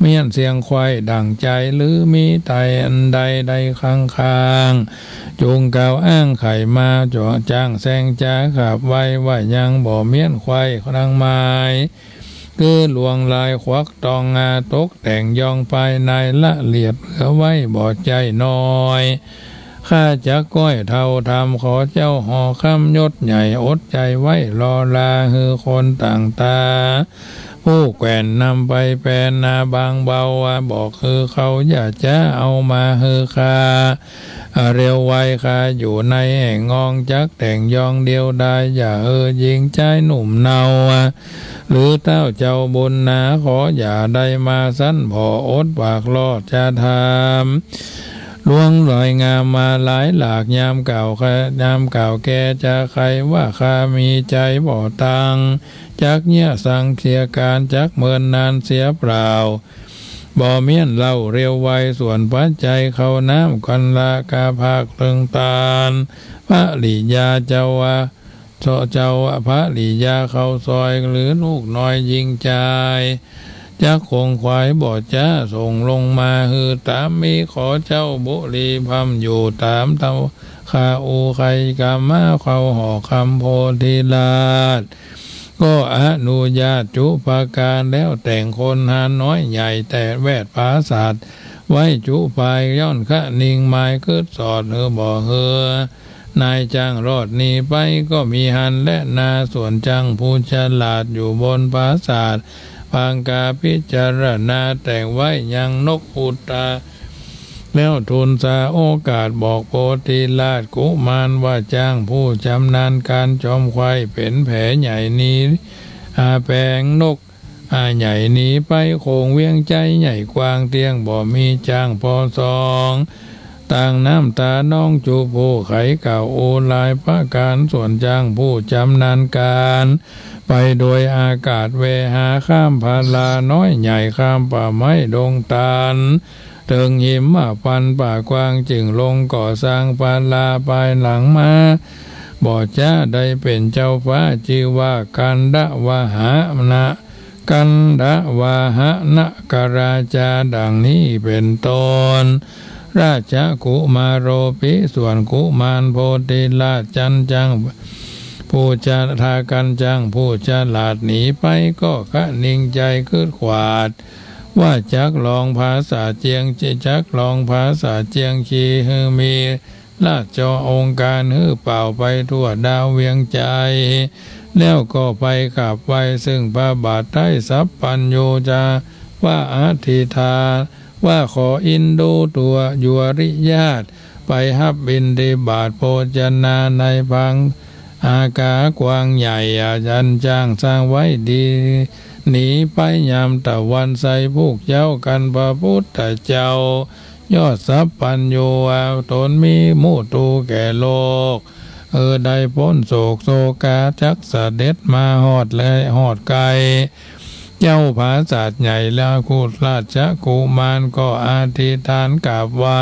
เมี้ยนเสียงไขว่ดั่งใจ๋ หรือมีไตอันใดใดข้างๆ จุ่งกล่าวอ้างไขมา จ้างแซงจะขับไว้ ว่ายังบ่เมี้ยนไขว่ดังหมาย คือลวงลายควักตองงา ตกแต่งย่องภายใน ละเอียดเหลือไว้บ่ใจ้น้อย ข้าจักก้อยเฒ่าถาม ขอเจ้าหอคำยศใหญ่ อดใจ๋ไว้รอลา หื้อคนต่างต๋า ผู้แกว่นนำไปแปลนาบางเบา ว่าบอกหื้อเขา อย่าจะเอามาหื้อข้า เร็วไว ข้าอยู่ในแห่งงอง จักแต่งย่องเดียวดาย อย่าเออหญิงจายหนุ่มเนา หรือเต้าเจ้าบุญนา ขออย่าได้มาสั้น ผ่ออดปากรอดจะถาม ลวงลอยงามมาหลายหลาก ยามกล่าว ยามกล่าวแก่จะใค่ว่า ข้ามีใจ๋บ่ตัง จักเยียะสังเสียก๋าน จักเมินนานเสียเปล่า บ่เมี้ยนเล่าเร็วไว ส่วนปัจจัยข้าวน้ำ คันละกาภาคเลิงตาน ภริยาเจ้าว่า เจ้า เจ้าภริยาเข้าซอย หรือลูกน้อยหญิงจาย จักคงขวายบ่จ๊า ส่งลงมาหื้อต๋าม มีขอเจ้าบุรีพร่ำอยู่ต๋าม เต้าข้าอู้ไขก๋ามา เข้าหอคำโพธิราช ก็อนุญาตจุประก๋าน แล้วแต่งคนหาน้อยใหญ่ แต่แวดผาสาทไว้จุภาย ย่อนคะนิงหมายกึ๊ดสอด หื้อบ่หื้อนายจ้างรอดหนีไป ก็มีหั้นแลนา ส่วนจ้างผู้ฉลาดอยู่บนผาสาท ปางกาพิจารณาแต่งไว้ยังนกอุตตา แล้วทูลสาโอกาสบอกโพธิราชกุมารว่า จ้างผู้ชำนาญก๋านจอมไขว่ เป๋นแผใหญ่นี้ อาแปงนก อาใหญ่หนีไป โขงเวียงใจ๋ใหญ่กว้างเตี้ยง บ่มีจ้างผ่อส่อง ตางน้ำตาน้องจุผู้ไขกล่าวอู้หลายประก๋าน ส่วนจ้างผู้จำนาญก๋าน ไปโดยอากาศแวหาข้ามพาราน้อยใหญ่ ข้ามป่าไม้ดงตาล เถิงหิมะปันป่ากว้าง จึ่งลงก่อสร้างพาราภายหลังมา บ่จ๊าได้เป๋นเจ้าฟ้า จื้อว่ากันดะวะหะนะ กันดะวะหะนะกราจา ดังนี้เป๋นต้น ราชกุมาโรปิ ส่วนกุมารโพธิราชจันจ้าง ผู้จะทากันจ้างผู้ฉลาดหนีไป ก็คะนิงใจ๋กึ๊ดขวาด ว่าจักลองภาษาเจียง จักลองภาษาเจียง คีหื้อมีราชองค์ก๋าน หื้อเป่าไปทั่วดาวเวียงใจ๋ แล้วก็ไปกราบไหว้ซึ่งพระบาทใต้สัพพัญญู จาว่าอธิษฐาน ว่าขออินดูตัวยุริญาติ ไปฮับบิณฑบาตโภชนาในพังอากาศกว้างใหญ่ อันจ้างสร้างไว้ดี หนีไปยามตะวันใส พุกเจ๊ากันพระพุทธเจ้า ยอดสัพพัญญู ต๋นมีมุทูแก่โลก เออ ได้ป๊นโศกโศกา จักเสด็จมาฮอดและฮอดใก้ เจ้าผาสาทใหญ่และกุราชกุมารก็อธิษฐานกราบไหว้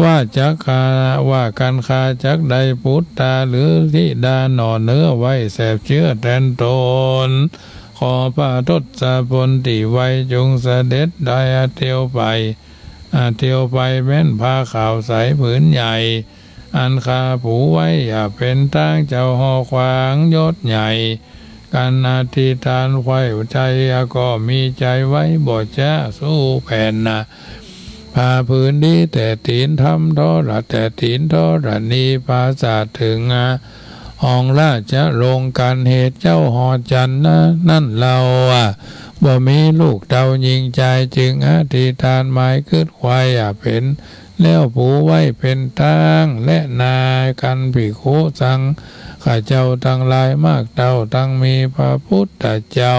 ว่าจักข้า ว่ากันข้าจักได้ปุตตาหรือธิดาหน่อเนื้อไว้แสบเจื้อแตนต๋น ขอพระทศพลตี้ไวจุงเสด็จได้เตียวไป อ่า เตียวไปแม่นผ้าขาวใสผืนใหญ่ อันข้าผูกไว้อย่าเป๋นตาง เจ้าหอขวางยศใหญ่ กันอธิษฐานไขว้ใจ๋ ก็มีใจ๋ไว้บ่จ๊าสู้แผ่นนะ ผ้าผืนนี้แต่ตีนธรรมธร แต่ตีนธรณีปราสาทเถิง อ่า องค์ราชลงกัน เหตุเจ้าหอจันทร์นะ นั้นเล่า อ่า บ่มีลูกเต้าญิงจาย จึงอธิษฐานหมายกึ๊ดไขว้ อ่า เป๋น แล้วผูกไว้เป๋นตาง และนากันภิกขุสังฆะเจ้าตังหลายมากเต้าตังมี พระพุทธเจ้า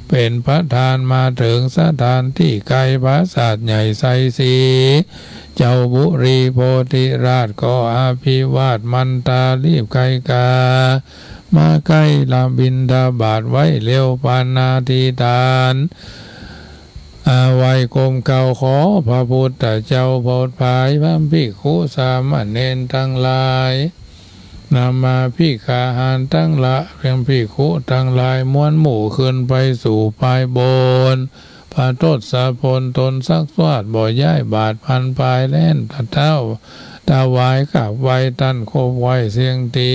เป๋นประธานมาเถิงสถานตี้ใก้ผาสาทใหญ่ไซสี เจ้าบุรีโพธิราชก็อภิวาทมันตารีบไกลกา มาใก้ละบิณฑบาตไว้เร็วปานนาทีตาน อา ไหว้ก้มเกล้าขอพระพุทธเจ้าโผดผาย พระภิกขุสามเณรตังหลาย นำมาภิกขาหารตังหลาย เพียงภิกขุตังหลายมวลหมู่ขึ้นไปสู่ปายบน พระทศพลตนซักซวาดบ่ย้ายบาตรพันปายแล่นตะเต้า ถวายกราบไหว้ต้านคบไหว้เสี้ยงตี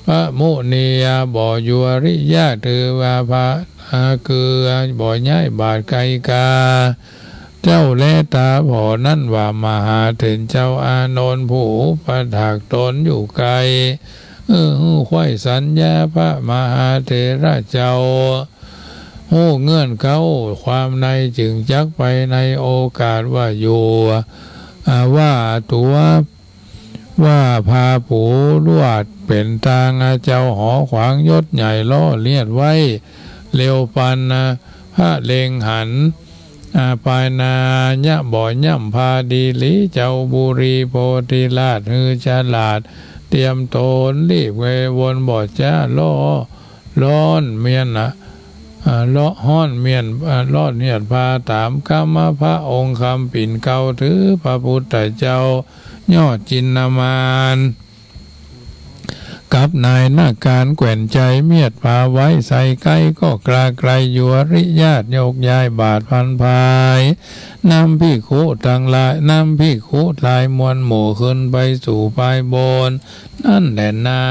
พระมุนียาบ่ยุริยาถือว่าพระอาเกือบ่ย้ายบาตรไกลกา เจ้าแลต๋าผ่อนั้นว่ามหาเถรเจ้าอานนท์ผู้อุปถากตนอยู่ไกล เออ หื้อไขว้สัญญาพระมหาเถระเจ้า ฮู้เงื่อนเก๊าความในจึงจักไปในโอกาสว่าอยู่ อ่า ว่าตั๋ว ว่าพาผู้ลวดเป๋นตาง เจ้าหอขวางยศใหญ่ล่อเลียดไว้ เร็วปานนะพระเล็งหัน อ่า ปายนาญะบ่ย่ำพาดีหลี เจ้าบุรีโพธิราชหื้อฉลาด เตรียมตนรีบเววนบ่จ๊าล่อ ร้อนเมียนนะ อ่า เลาะฮ้อนเมียน อ่า เลาะเนียดพาต๋ามกำมาพระองค์คำปิ่นเกล้าถือพระพุทธเจ้ายอดจินนามาน กับนายนาการแขวนใจ๋เมียดผาไว้ไส้ใก้ ก็กล้าไกลยุริญาติยกย้ายบาตรพันพาย นำภิกขุตังหลาย นำภิกขุหลายมวลหมู่ขึ้นไปสู่ปายบน นั้นแหละนา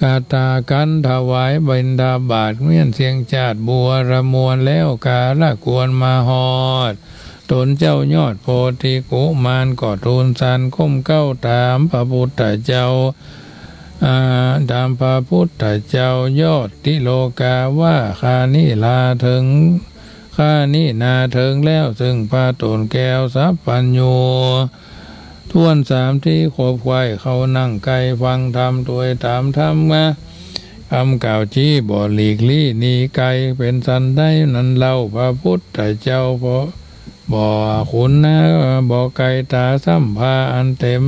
กาตากันถวายบิณฑบาตเมี้ยนเสียงจาดบัวระมวลแล้ว กาละควรมาฮอด ตนเจ้ายอดโพธิกุมารก็ทูลสันก้มเกล้าถามพระพุทธเจ้า อ่า ถามพระพุทธเจ้ายอดติโลกาว่า ข้านี้ลาเถิง ข้านี้นาเถิงแล้วซึ่งพระต๋นแก้วสัพพัญญู ถ้วนสามทีขบไขว้เข้านั่งใก้ฟังธรรมตวยถามธรรมะ กำกล่าวจี้บ่หลีกลี้หนีไก๋ เป๋นสันใดนั้นเล่า พระปุทธเจ้าบ่ บ่ขุนนา บ่ไก๋ต๋าซ้ำผ้าอันเต๋ม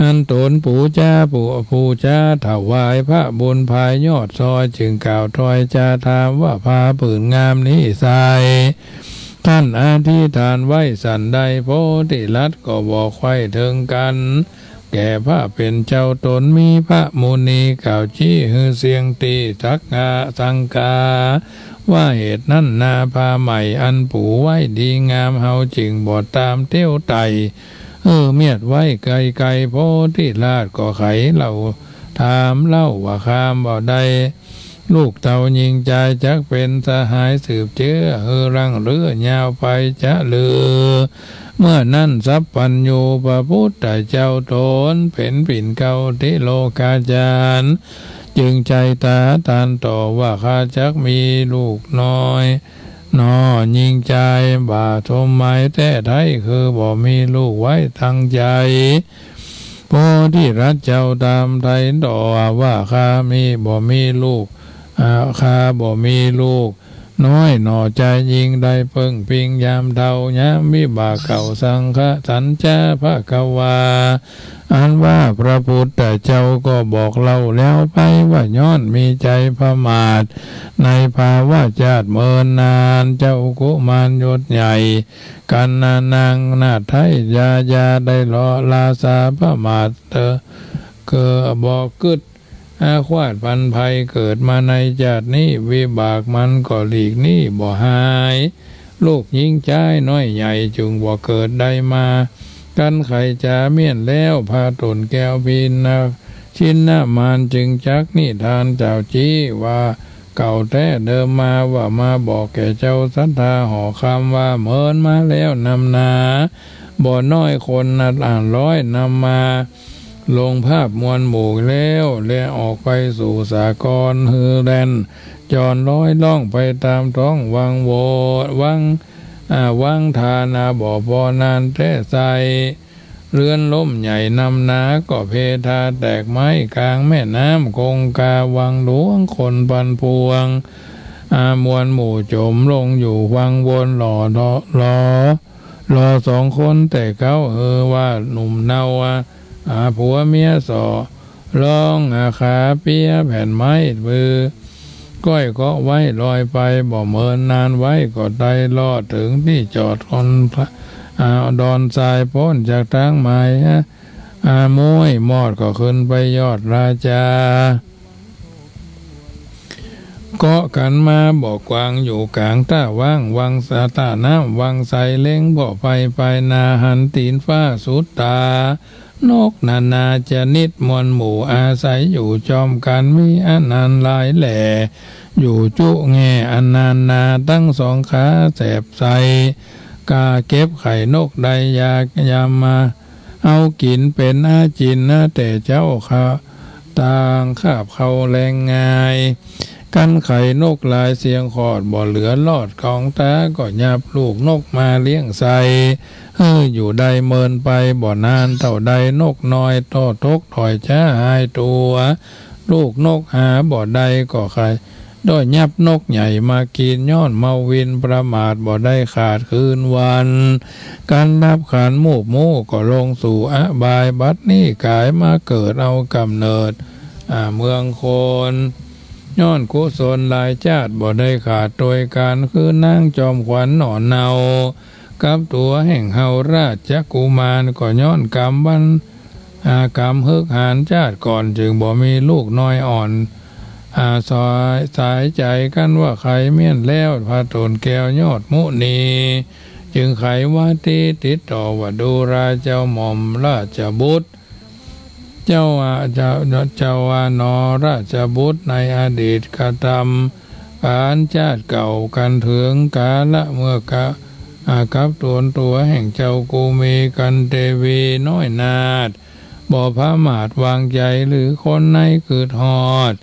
อันต๋นปู๋จา ปู๋ ปู๋จาถวายพระบุญภายยอดซอย จึงกล่าวถ้อยจาถามว่า ผ้าผืนงามนี้ไซร้ ต้านอธิษฐานไว้สันใด โพธิรัตน์ก็บอกใค่เถิงกั๋น แก่พระเป๋นเจ้าต๋น มีพระมุนีกล่าวจี้หื้อเสียงตี้สักกา สังกา ว่าเหตุนั้นนา ผ้าใหม่อันปู๋ไว้ดีงาม เฮาจึงบ่ต๋ามเตี้ยวไต่ เออ เมียดไว้ไก๋ๆ โพธิราชก็ใค่เล่า ถามเล่าว่า คามบ่ได้ ลูกเต้าญิงจาย จักเป๋นสหายสืบเจื้อ หื้อรังเรื้อยาวไปจะลือ เมื่อนั้นสัพพัญญูพระปุทธเจ้าต๋น เป๋นปิ่นเกล้าติโลกาจารย์ จึงใจ๋ต๋าตรัสต่อว่า ข้าจักมีลูกน้อย หนอ ญิงจาย บ่าสมหมายแต๊ไท้ คือบ่มีลูกไว้ตังใจ๋ โพธิรัตน์เจ้าต๋ามไถ่ต่อว่า ข้ามี บ่มีลูก อ่า ข้าบ่มีลูกน้อยหนอ จายญิงได้เปิ้งพิงยามเฒ่า ยามวิบากเก่า สังขสัญจาภควา อันว่าพระปุทธเจ้าก็บอกเล่าแล้วไปว่า ย้อนมีใจ๋ประมาท ในภาวะจาติเมินนาน เจ้ากุมารยศใหญ่ กัณณานังนาถไท้ยา ยาได้เลาะราสาประมาทเตอ เกิดบ่กึ๊ด อาฆาตพยาบาท เกิดมาในจาตินี้ วิบากมันก็หลีกหนีบ่หาย ลูกญิงจายน้อยใหญ่จึงบ่เกิดได้มา กันไขจ๋าเมี้ยนแล้ว พระต้นแก้วพินนะ ชินมานจึงจักนิทานเจ้าจี้ว่า เก่าแต๊เดิมมา ว่ามาบอกแก่เจ้าศรัทธาหอคำว่า เมินมาแล้วนำนา บ่น้อยคนนับอ่านร้อยนำมา ลงภาพมวลหมู่แล้ว และออกไปสู่สากล หือแล่นจอนลอยล่องไปต๋ามท้องวังโว วัง อ่า วังทานา บ่ปอนานแต๊ไซร้ เฮือนล่มใหญ่นำนาก็เพทาแตกไม้ก๋างแม่น้ำคงคา วังหลวงคนปันปวง อ่า มวลหมู่จ๋มลงอยู่วังวน หล่อ หล่อ หล่อ หล่อสองคนแต่เก๊า หือว่าหนุ่มเนา อ่า ผัวเมียส่อ ลอง อ่า ขาเปียแผ่นไม้ ปือก้อยเกาะไว้ลอยไป บ่เมินนานไว้ก็ได้ลอดเถิงตี้จอดคน อ่า ดอนทราย ป๊นจากตางไม้ อ่า ม้วยมอดก็ขึ้นไปยอดราจา เกาะกั๋นมาบ่กว้าง อยู่ก๋างต้าวัง วังสะต้าน้ำวังใส เล็งบ่ไปไปนา หันตี๋นฟ้าสุดต๋า นกนานาชนิดมวลหมู่ อาศัยอยู่จอมกั๋น มีอนันต์หลายแหล่ อยู่จุแง่อันนานา ตึงสองขาแสบใส กาเก็บไข่นกได้อยากยำมา เอากิ๋นเป๋นอาจิณนะ แต่เจ้าข้าต่างคาบเข้าแลงง่าย กันไข่นกหลายเสียงขอด บ่เหลือลอดของต๋า ก็ยับลูกนกมาเลี้ยงใส่ หื้ออยู่ได้เมินไป บ่นานเต้าใดนกน้อยก็ตกถ้อยจ๋าหายตั๋ว ลูกนกหาบ่ได้ก็ไข่ ได้ยับนกใหญ่มากิ๋น ย้อนเมาวินประมาท บ่ได้ขาดคืนวัน กันรับขันมูบมู่ก็ลงสู่อบาย บัดนี้ก๋ายมาเกิดเอาก๋ำเนิด อ่า เมืองคน ย้อนกุศลหลายจาติ บ่ได้ขาดโตยก๋าน คือนางจอมขวัญหน่อเนา กับตั๋วแห่งเฮาราชกุมาร ก็ย้อนก๋รรมวัน อ่า ก๋รรมเฮือกหาญจาติก่อน จึงบ่มีลูกน้อยอ่อน อ่า สาย สายใจ๋กันว่าไขเมี้ยนแล้ว พระต้นแก้วยอดมุนี จึงไขว่าตี้ติดต่อว่า ดูราเจ้าหม่อมราชบุตร เจ้าว่า เจ้า เจ้าว่าหนอราชบุตร ในอดีตกระทำก๋านจาติเก่ากันเถิงกาละเมื่อกะ อ่า กับต๋นตั๋วแห่งเจ้ากุมารกันเตวีน้อยนาถ บ่ประมาทวางใจ๋ หรือคนในกึ๊ดฮอด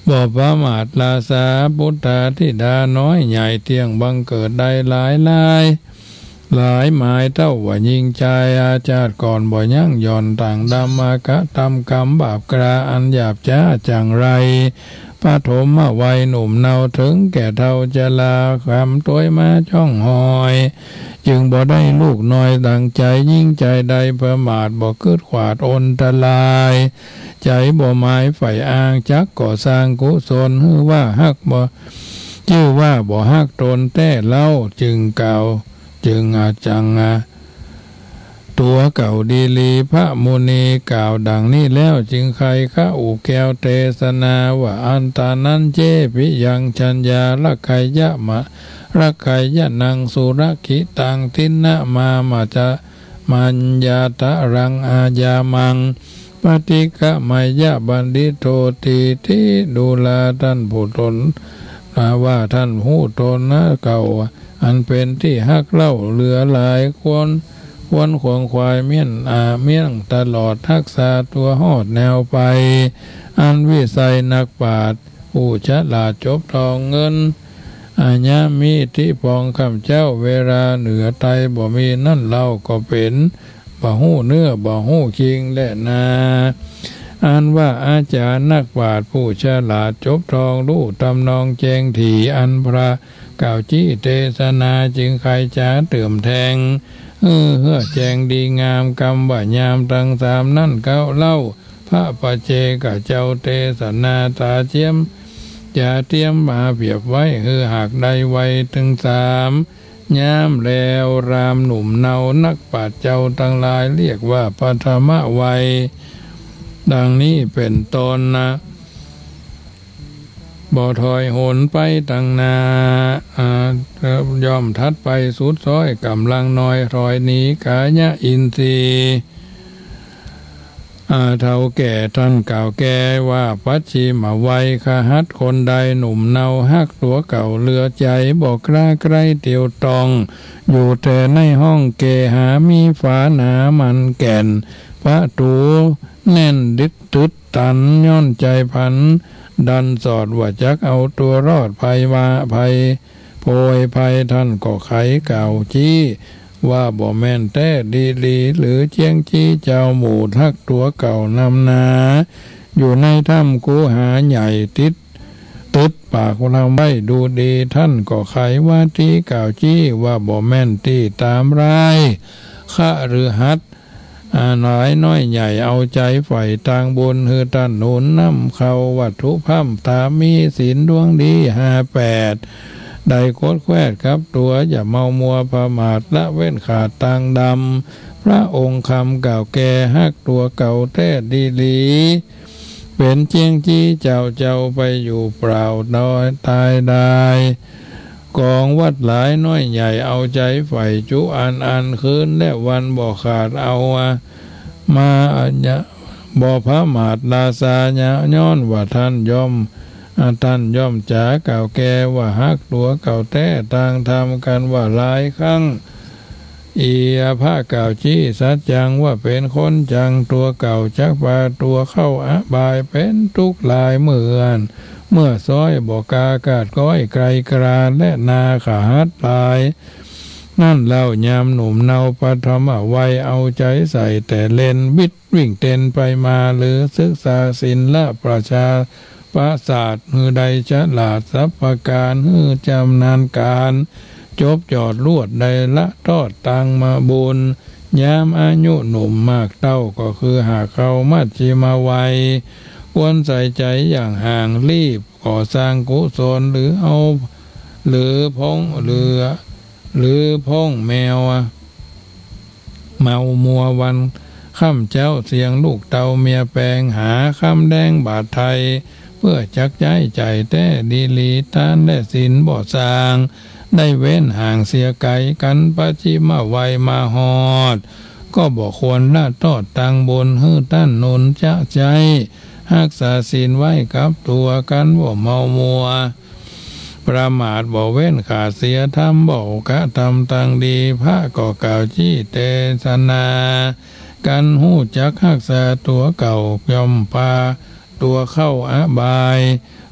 บ่ประมาทราสาปุตตาธิดาน้อยใหญ่ เตี้ยงบังเกิดได้หลายหลาย หลายหมายเต้าว่าญิงจายอา จาติก่อนบ่ยั้งหย่อน ต่างดำมากระตำกรรมบาปกล้าอันหยาบจ๊าจังไร ปฐมวัยหนุ่มเนาเถิงแก่เฒ่าจรา กรรมตวยมาจ้องหอย จึงบ่ได้ลูกน้อยดังใจ๋ ญิงจายใดประมาทบ่กึ๊ดขวาดอนตราย ใจ๋บ่หมายใฝ่อ้าง จักก่อสร้างกุศล หื้อว่าฮักบ่ จื้อว่าบ่ฮักตนแต๊เล่า จึงกล่าว จึงอาจังอา ตั๋วเก่าดีหลี พระมุนีกล่าวดังนี้แล้ว จึงใค่คะอุแก้วเตสนาว่า อัตตานัญจะปิยัง ชัญญารักขัยยะมะ รักขัยยะนัง สุรกิตัง ทินนะมา มาจะ มัญญาตะรัง อาญามัง ปฏิกะมายะ บัณฑิโตติ ติ ดูราท่านผู้ตน ว่าท่านผู้ตนนะเก่า อันเป๋นตี้ฮักเล่า เหลือหลายควร ควรขวนขวายเมี้ยน อา เมี้ยงตลอด ฮักษาตั๋วฮอดแนวไป อันวิสัยนักปราชญ์ ผู้ฉลาดจบทองเงิน อา ยามมีตี้ปองค่ำเจ๊า เวลาเหนือไตบ่มี นั้นเล่าก็เป๋น บ่ฮู้เนื้อบ่ฮู้คิงแลนา อันว่าอาจ๋ารย์นักปราชญ์ผู้ฉลาดจบทอง ฮู้ทำนองแจ้งถี่ อันพระกล่าวจี้เตสนา จึงใค่จ๋าเติ่มแทง หื้อเฮือแจ้งดีงาม กำว่ายามตังสามนั้นเก๊าเล่า พระปัจเจกเจ้าเตสนา ต๋าเจียม จ๋าเตรียมมาเปรียบไว้ หื้อหากได้ไวตังสาม ยามแล รามหนุ่มเนานักปราชญ์เจ้าตังหลาย เรียกว่าปฐมวัย ดังนี้เป๋นต้นนะ บ่ถอยหนไปตังหน้า อ่า ย่อมถัดไปสุดซ้อย ก๋ำลังน้อยถอยหนี กายะอินทรีย์ อ่า เฒ่าแก่ท่านกล่าวแก่ว่า ปัจฉิมวัยขหัตถ์คนใด หนุ่มเนาฮักตั๋วเก่าเหลือใจ๋ บ่กล้าใคร่เตียวต้อง อยู่แต่ในห้องเกหา มีฝาหนามั่นแก่น ประตู๋แน่นดึดตึดตัน ย้อนใจ๋ผันดันสอด ว่าจักเอาตั๋วรอดภัยว่าภัย โพยภัย ท่านก็ใค่กล่าวจี้ว่า บ่แม่นแต๊ดีหลี หรือเจียงจี้เจ้า หมู่ฮักตั๋วเก่านำนา อยู่ในถ้ำคูหาใหญ่ติด ตึดปากถ้ำไว้ดูดี ท่านก็ใค่ว่าตี้กล่าวจี้ว่า บ่แม่นตี้ต๋ามร้าย คฤหัสถ์ อ่า หลายน้อยใหญ่เอาใจ๋ใฝ่ตางบุญ หื้อต้านหนุนนำเข้าวัตถุพร่ำ ต๋ามมีศีลดวงดีห้าแปด ได้คดแควนกับตั๋ว อย่าเมามัวประมาท ละเว้นขาดตางดำ พระองค์คำกล่าวแก่ฮักตั๋วเก่าแต๊ดีหลี เป๋นเจียงจี้เจ้า เจ้าไปอยู่เปล่าน้อยต๋ายดาย กองวัตรหลายน้อยใหญ่เอาใจ๋ใฝ่จุอันอัน คืนและวันบ่ขาดเอามา บ่ประมาทราชา ย้อนว่าท่านย่อม อ่า ท่านย่อมจ๋ากล่าวแก่ว่าฮักตั๋วเก่าแต๊ ต่างธรรมกั๋นว่าหลายครั้ง เอียพระกล่าวจี้สัจจังว่าเป๋นคนจัง ตั๋วเก่าจักปาตั๋วเข้าอบาย เป๋นตุ๊กข์หลายเมื่อ เมื่อซ้อยบ่กล้ากาดก้อยไกลกรา และนาขหัตถ์หลาย นั้นเล่ายามหนุ่มเนาปฐมวัย เอาใจ๋ใส่แต่เล่น บิดวิ่งเต้นไปมา หรือศึกษาศิลปะประชา ประสาท หื้อได้ฉลาดสัพพะก๋าน หื้อจำนาญก๋าน จบจอดลวดได้ละทอดตางมาบุญ ยามอายุหนุ่มมากเต้า ก็คือหากเข้ามัชฌิมวัย ควรใส่ใจ๋อย่างห่าง รีบก่อสร้างกุศล หรือเอา หรือพ้อง หรือ หรือพ้องแมว เมามัววันค่ำเจ๊า เสียงลูกเต้าเมียแปง หาคำแดงบาทไถ่ เพื่อจักใจ๊ใจ๋แต๊ดีหลี ตานและศีลบ่สร้าง ได้เว้นห่างเสียไก๋กั๋น ปัจฉิมวัยมาฮอด ก็บ่ควรละทอดตางบุญ หื้อต้านหนุนจะใจ๊ฮักษาศีลไว้กับตั๋ว กั๋นบ่เมามัว ประมาทบ่เว้นขาดเสียธรรม บ่กระทำตางดี พระก็กล่าวจี้เตสนา กั๋นฮู้จักฮักษาตั๋วเก่า ย่อมปาตั๋วเข้าอบาย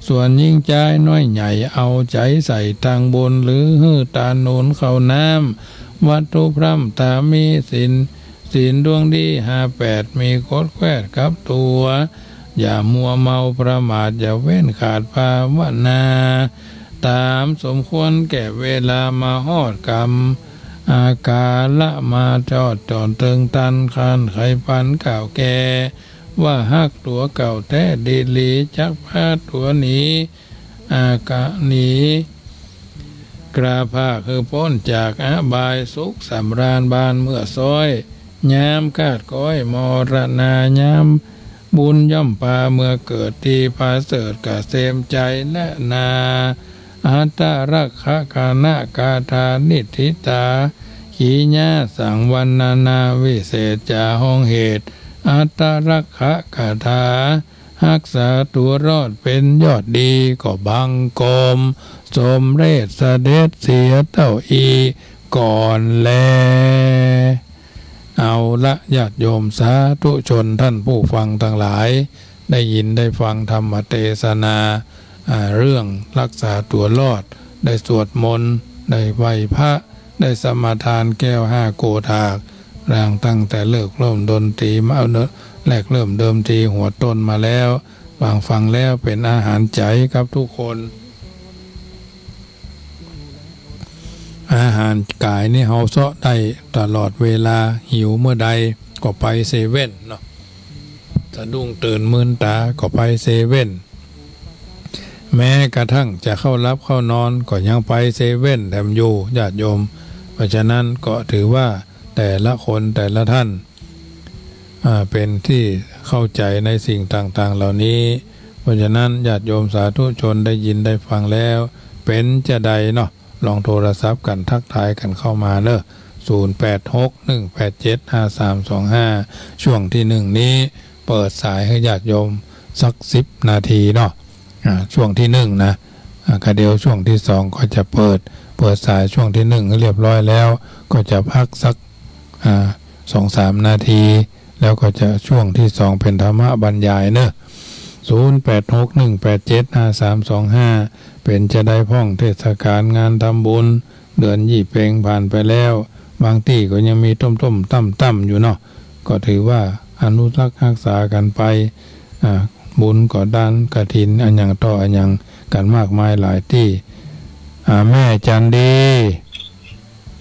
ส่วนญิงจายน้อยใหญ่ เอาใจ๋ใส่ตางบุญ หรือหื้อต้านหนุนเข้าน้ำ วัตถุพร่ำต๋ามีศีล ศีลดวงดีห้าแปด มีขดแควนกับตั๋ว อย่ามัวเมาประมาท อย่าเว้นขาดภาวนา ต๋ามสมควรแก่เวลา มาฮอดก๋ำ อาก๋าละมาจอด จ๋อนเติงตัน คานไขปันก้าวแก่ ว่าฮักตั๋วเก่าแต๊ดีหลี จักพาตั๋วหนี อาก๋าหนี กล้าพาคือป๊นจากอบาย สุขสำราญบานเมื่อซ้อย ยามคาดก๊อยมรณา ยามบุญย่อมปาเมื่อเกิด ตี้ผาเสริฐเกษมใจ๋และนา อัตตรักขะกานะกาถานิฏฐิตา ขีญาสังวรรณนาวิเศษจาฮ้องเหตุ อัตตรักขะกาถา ฮักษาตั๋วรอดเป๋นยอดดี ก็บังคมสมเร็จเสด็จเสียเต้าอี้ก่อนแล เอาละญาติโยมสาธุชนท่านผู้ฟังตังหลาย ได้ยินได้ฟังธรรมเตสนา อ่า เรื่องฮักษาตั๋วรอด ได้สวดมนต์ ได้ไหว้พระ ได้สมาทานแก้วห้าโกฏาก ตั้งแต่เริ่มดนตรีมา แรกเริ่มเดิมทีหัวต้นมาแล้ว ฟังฟังแล้วเป๋นอาหารใจ๋กับทุกคน อาหารก๋ายนี่เฮาเซาะได้ตลอดเวลา หิวเมื่อใดก็ไปเซเว่นเนาะ สะดุ้งตื่นมืนต๋าก็ไปเซเว่น แม้กระทั่งจะเข้าหลับเข้านอนก็ยังไปเซเว่นแถมอยู่ ญาติโยม เพราะฉะนั้นก็ถือว่าแต่ละคนแต่ละท่าน อ่า เป๋นตี้เข้าใจ๋ในสิ่งต่างๆ เหล่านี้ เพราะฉะนั้นญาติโยมสาธุชนได้ยินได้ฟังแล้ว เป๋นจาใดเนาะ ลองโทรศัพท์กั๋นทักทายกั๋นเข้ามาเนาะ ศูนย์แปดหก หนึ่งแปดเจ็ด ห้าสามสองห้า ช่วงตี้หนึ่งนี้เปิดสายหื้อญาติโยมสักสิบนาทีเนาะ อ่า ช่วงตี้หนึ่งนะ อ่า กะเดี๋ยวช่วงตี้สองก็จะเปิด เปิดสายช่วงตี้หนึ่งหื้อเรียบร้อยแล้ว ก็จะพักสัก อ่า สองสามนาที แล้วก็จะช่วงตี้สองเป๋นธรรมบรรยายเนาะ ศูนย์แปดหก หนึ่งแปดเจ็ด ห้าสามสองห้า เป๋นจาใดพ่องเทศกาลงานทำบุญ เดือนยี่เป็งผ่านไปแล้ว บางตี้ก็ยังมีต้มๆ ต้ำๆ อยู่เนาะ ก็ถือว่าอนุรักษ์ฮักษากั๋นไป อ่า บุญก็ดานกฐิน อะหยังต่ออะหยังกั๋นมากมายหลายตี้ อ่า แม่จันดี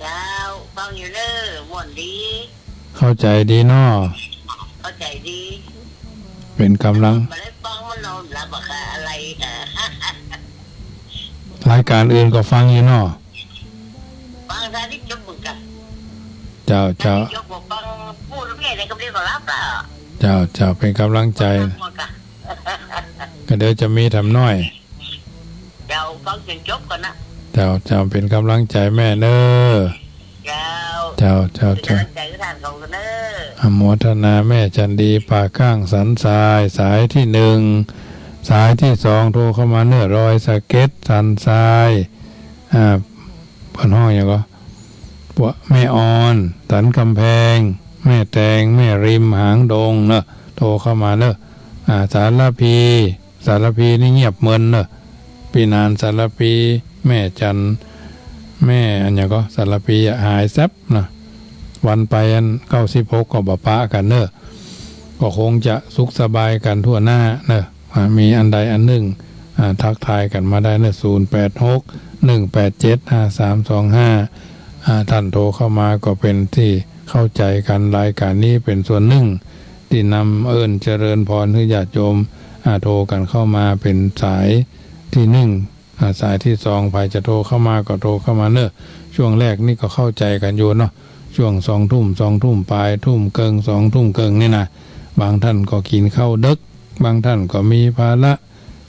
เจ้า ฟังอยู่เน่อ ม่วนดี เข้าใจ๋ดีเนาะ เข้าใจ๋ดี เป๋นก๋ำลัง บ่ได้ฟังมันนอนหลับอะค่ะ อะไรอะ รายก๋านอื่นก็ฟังอยู่เนาะ ฟังซะตี้จบเหมือนกั๋น เจ้า เจ้า ตี้จบก็ฟัง พูดแค่ไหนก็เดี๋ยวก็หลับละ เจ้า เจ้า เป๋นก๋ำลังใจ๋ ฟังหมดอะ ก็เดี๋ยวจะมีแถมน้อย เจ้า ฟังจ๋นจบก่อนนะ เจ้า เจ้า เป๋นก๋ำลังใจ๋แม่เน่อ เจ้า เจ้า เจ้า เป๋นก๋ำลังใจ๋หื้อต้านเขาเน่อ อนุโมทนาแม่จันดี ป่าก้างสันทราย สายตี้หนึ่ง สายตี้สองโทรเข้ามาเน่อ ดอยสะเก็ด สันทราย อ่า เปิ้นฮ้องหยังก่อ พวกแม่ออน สันก๋ำแพง แม่แตง แม่ริม หางดงเนาะ โทรเข้ามาเนาะ อ่า สารภี สารภีนี่เงียบเมินเนาะ ปี้นานสารภี แม่จัน แม่อะหยังก่อ สารภีอะ หายแซ็บเนาะ วันไปอันเก้าสิบหกก็บ่ปะกั๋นเนาะ ก็คงจะสุขสบายกั๋นทั่วหน้าเนาะ อ่า มีอันใดอันนึ่ง อ่า ทักทายกั๋นมาได้เนาะ ศูนย์แปดหก หนึ่งแปดเจ็ด ห้าสามสองห้า อ่า ต้านโทรเข้ามาก็เป๋นตี้เข้าใจ๋กั๋น รายก๋านนี้เป๋นส่วนนึ่งตี้นำเอิ้นเจริญพรหื้อญาติโยม อ่า โทรกั๋นเข้ามาเป๋นสายตี้หนึ่ง อ่า สายตี้สอง ใผจะโทรเข้ามาก็โทรเข้ามาเนาะ ช่วงแรกนี่ก็เข้าใจ๋กั๋นอยู่เนาะ ช่วงสองทุ่ม สองทุ่มป๋าย ทุ่มเกิ่ง สองทุ่มเกิ่งนี่นะ บางต้านก็กิ๋นข้าวเดิ็ก บางต้านก็มีภาระ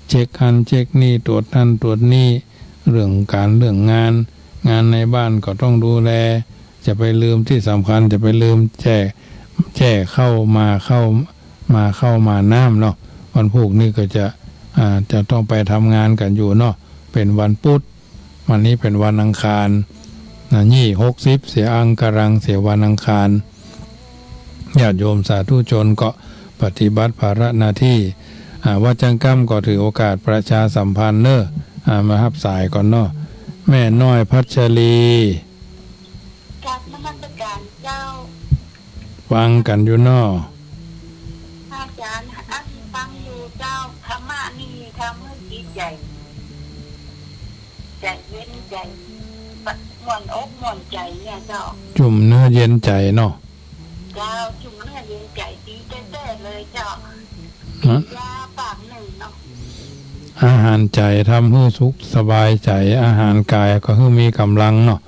เช็คหั้นเช็คนี่ ตรวจหั้นตรวจนี่ เรื่องก๋านเรื่องงาน งานในบ้านก็ต้องดูแล จะไปลืมตี้สำคัญ จะไปลืมแจ้ แจ้ข้าวหม้อข้าว หม้อข้าวหม้อน้ำเนาะ วันพูกนี่ก็จะ อ่า จะต้องไปทำงานกั๋นอยู่เนาะ เป๋นวันปุ๊ด วันนี้เป๋นวันอังคารนะ ยี่หกสิบ เสียอังคารัง เสียวันอังคาร ญาติโยมสาธุชนก็ปฏิบัติภาระหน้าตี้ อ่า ว่าจั้งกำก็ถือโอกาสประชาสัมพันธ์เนาะ อ่า มาฮับสายก่อนเนาะ แม่น้อยพัชรี เจ้า ฟังกั๋นอยู่เนาะ อาจ๋ารย์ อันฟังอยู่เจ้า ธรรมะนี่ทำหื้อจิตใจ๋ ใจ๋เย็นใจ๋ ม่วนอกม่วนใจ๋เนี่ยเจ้า จุ่มเนื้อเย็นใจ๋เนาะ เจ้า จุ่มเนื้อเย็นใจ๋ดีแต๊ๆ เลยเจ้า ฮะ ยาปากนึ่งเนาะ อาหารใจ๋ทำหื้อสุขสบายใจ๋ อาหารก๋ายก็หื้อมีก๋ำลังเนาะ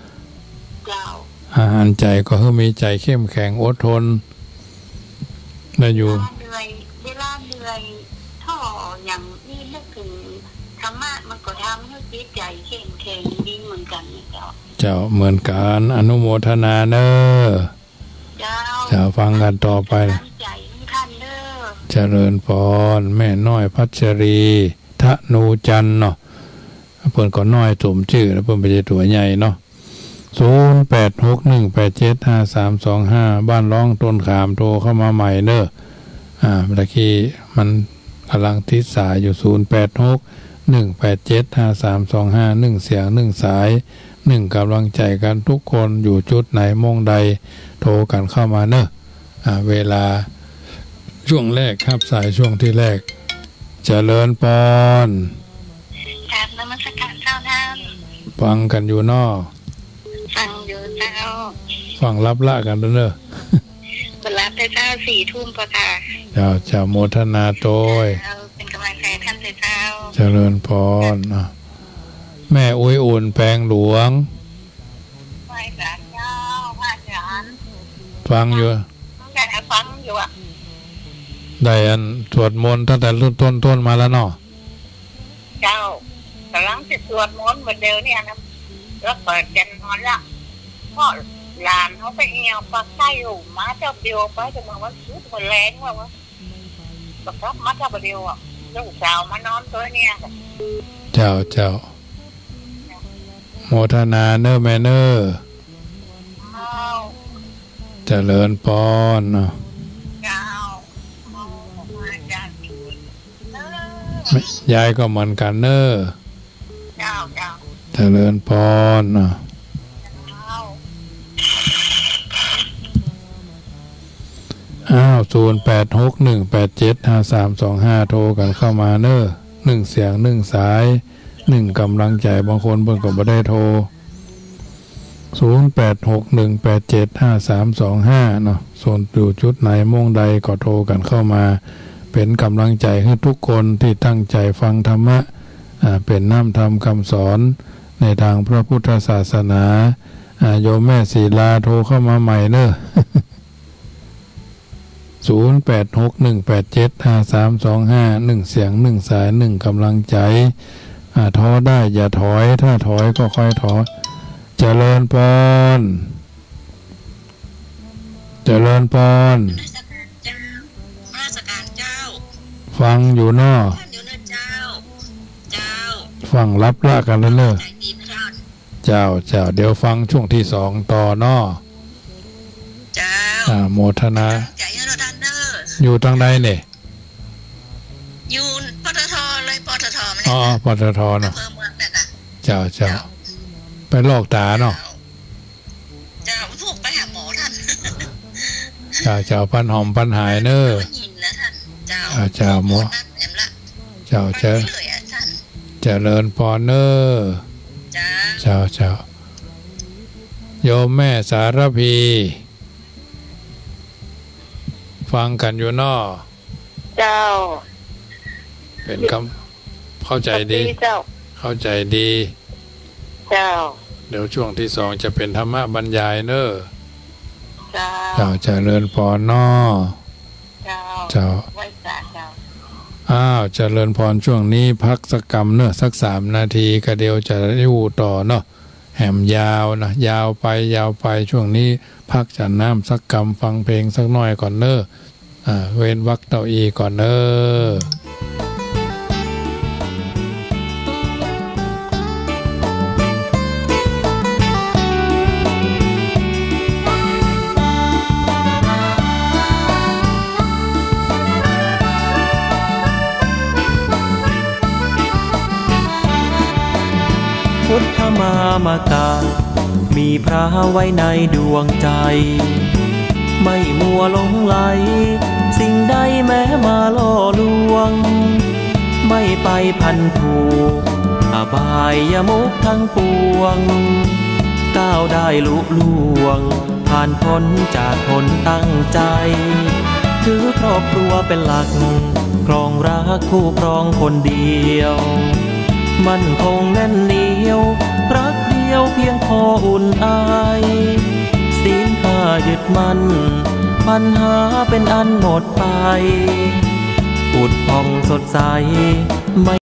เจ้า อาหารใจ๋ก็หื้อมีใจ๋เข้มแข็งอดทน ได้อยู่ เวลาเหนื่อย เวลาเหนื่อยท้ออย่างนี้นึกเถิงธรรมะมันก็ทำหื้อจิตใจ๋เข้มแข็งดีเหมือนกั๋นนะเจ้า เจ้า เหมือนกั๋น อนุโมทนาเน้อ เจ้า เจ้า ฟังกั๋นต่อไป กำลังใจ๋หื้อต้านเน้อ เจริญพร แม่น้อยพัชรี ธนูจันทร์เนาะ เปิ้นก็น้อยสมจื้อ แล้วเปิ้นบ่ใจ้ตั๋วใหญ่เนาะ ศูนย์แปดหกหนึ่งแปดเจ็ดห้าสามสองห้า บ้านร้องต้นขาม โทรเข้ามาใหม่เน้อ อ่า ตะกี้มันก่ำลังติดสายอยู่ ศูนย์แปดหกหนึ่งแปดเจ็ดห้าสามสองห้า นึ่งเสียงนึ่งสาย นึ่งก๋ำลังใจ๋กั๋นทุกคน อยู่จุดไหนม่องใด โทรกั๋นเข้ามาเน้อ อ่า เวลาช่วงแรก ฮับสายช่วงตี้แรก เจริญพร กราบนมัสการเจ้าต้าน ฟังกั๋นอยู่เนาะ ฟังอยู่เจ้า ฟังลับละกั๋นเน้อ บ่หลับเลยเจ้า สี่ทุ่มกว่าค่ะ เจ้า เจ้า โมทนาตวย เจ้า เป๋นก๋ำลังใจ๋ต้านเลยเจ้า เจริญพร อ่ะ แม่อุ๊ยอุ่นแปงหลวง ไหว้สาเจ้า พระอาจ๋ารย์ ฟังอยู่ ได้ฟังอยู่อะ ได้อันสวดมนต์ตั้งแต่รุ่นต้นๆ มาแล้วเนาะ เจ้า ก่ำลังจะสวดมนต์บ่าเดี่ยวเนี่ยนะ แล้วก็จะนอนละ เพราะหลานเขาไปเอี่ยวปากใต้อยู่ มาเจ้าเดียวไป แต่เมื่อวันศุกร์เมื่อแลงว่า ว่า บ่กลับมาเจ้าบ่าเดี่ยวอะ ลูกสาวมานอนตวยเนี่ย เจ้า เจ้า โมทนาเน้อแม่เน้อ เจ้า เจริญพรเนาะ เจ้า ยายก็เหมือนกั๋นเน้อ เจ้า เจ้า เจริญพรเนาะ เจ้า อ้าว ศูนย์แปดหกหนึ่งแปดเจ็ดห้าสามสองห้า โทรกั๋นเข้ามาเน้อ นึ่งเสียงนึ่งสาย นึ่งก๋ำลังใจ๋ บางคนเปิ้นก็บ่ได้โทร ศูนย์แปดหกหนึ่งแปดเจ็ดห้าสามสองห้า เนาะ ส่วนอยู่จุดไหนม่องใดก็โทรกั๋นเข้ามา เป๋นก๋ำลังใจ๋หื้อทุกคนตี้ตั้งใจ๋ฟังธรรมะ อ่า เป๋นน้ำธรรมกำสอนในตางพระพุทธศาสนา อ่า โยมแม่ศรีลาโทรเข้ามาใหม่เน้อ ศูนย์แปดหกหนึ่งแปดเจ็ดห้าสามสองห้า นึ่งเสียงนึ่งสายนึ่งก๋ำลังใจ๋ อ่า ท้อได้อย่าถอย ถ้าถอยก็ค่อยถอย เจริญพร เจริญพร นมัสการเจ้า นมัสการเจ้า ฟังอยู่เนาะ ฟังอยู่เนาะเจ้า เจ้า ฟังลับละกั๋นแล้วเน้อ ใจดีนะเจ้า เจ้า เจ้า เดี๋ยวฟังช่วงตี้สองต่อเนาะ เจ้า อ่า โมทนา ตั้งใจ๋หื้อเฮาต้านเน้อ อยู่ตางใดเนี่ย อยู่ ปตท เลย ปตท มาเนี่ย อ๋อ ปตท เนาะ อำเภอเมืองเนี่ยค่ะ เจ้า เจ้า เจ้า ไปลอกต๋าเนาะ เจ้า เจ้า ลูกไปหาหมอต้าน เจ้า เจ้า ปันหอมปันหายเน้อ ได้ยินนะต้าน เจ้า อ่า เจ้า หมอ หมอนัดแหมละ เจ้า ไป เจ้า เรื่อยๆ อะต้าน เจริญพรเน้อ เจ้า เจ้า เจ้า โยมแม่สารภี ฟังกั๋นอยู่เนาะ เจ้า เป๋นคำ เข้าใจ๋ดี ดีเจ้า เข้าใจ๋ดี เจ้า เดี๋ยวช่วงตี้สองจะเป๋นธรรมะบรรยายเน้อ เจ้า เจ้า เจริญพรเนาะ เจ้า เจ้า ไหว้สาเจ้า อ้าว เจริญพร ช่วงนี้พักสักกำเน้อ สักสามนาที ก็เดี๋ยวจะอยู่ต่อเนาะ แหมยาวนะ ยาวไป ยาวไป ช่วงนี้พักฉันน้ำสักกำ ฟังเพลงสักหน้อยก่อนเน้อ อ่า เว้นวรรคเต้าอี้ก่อนเน้อ พุทธมามกะ มีพระไว้ในดวงใจ ไม่มัวหลงไหล สิ่งใดแม้มาล่อลวง ไม่ไปพันผูก อบายมุขทั้งปวง ก้าวได้ลุล่วง ผ่านพ้นจากผลตั้งใจ ถือครอบครัวเป็นหลัก ครองรักคู่ครองคนเดียว มั่นคงแน่นเหนียว รักเดียวเพียงพออุ่นอาย ศีลห้ายึดมั่น ปัญหาเป็นอันหมดไป ผุดผ่องสดใส ไม่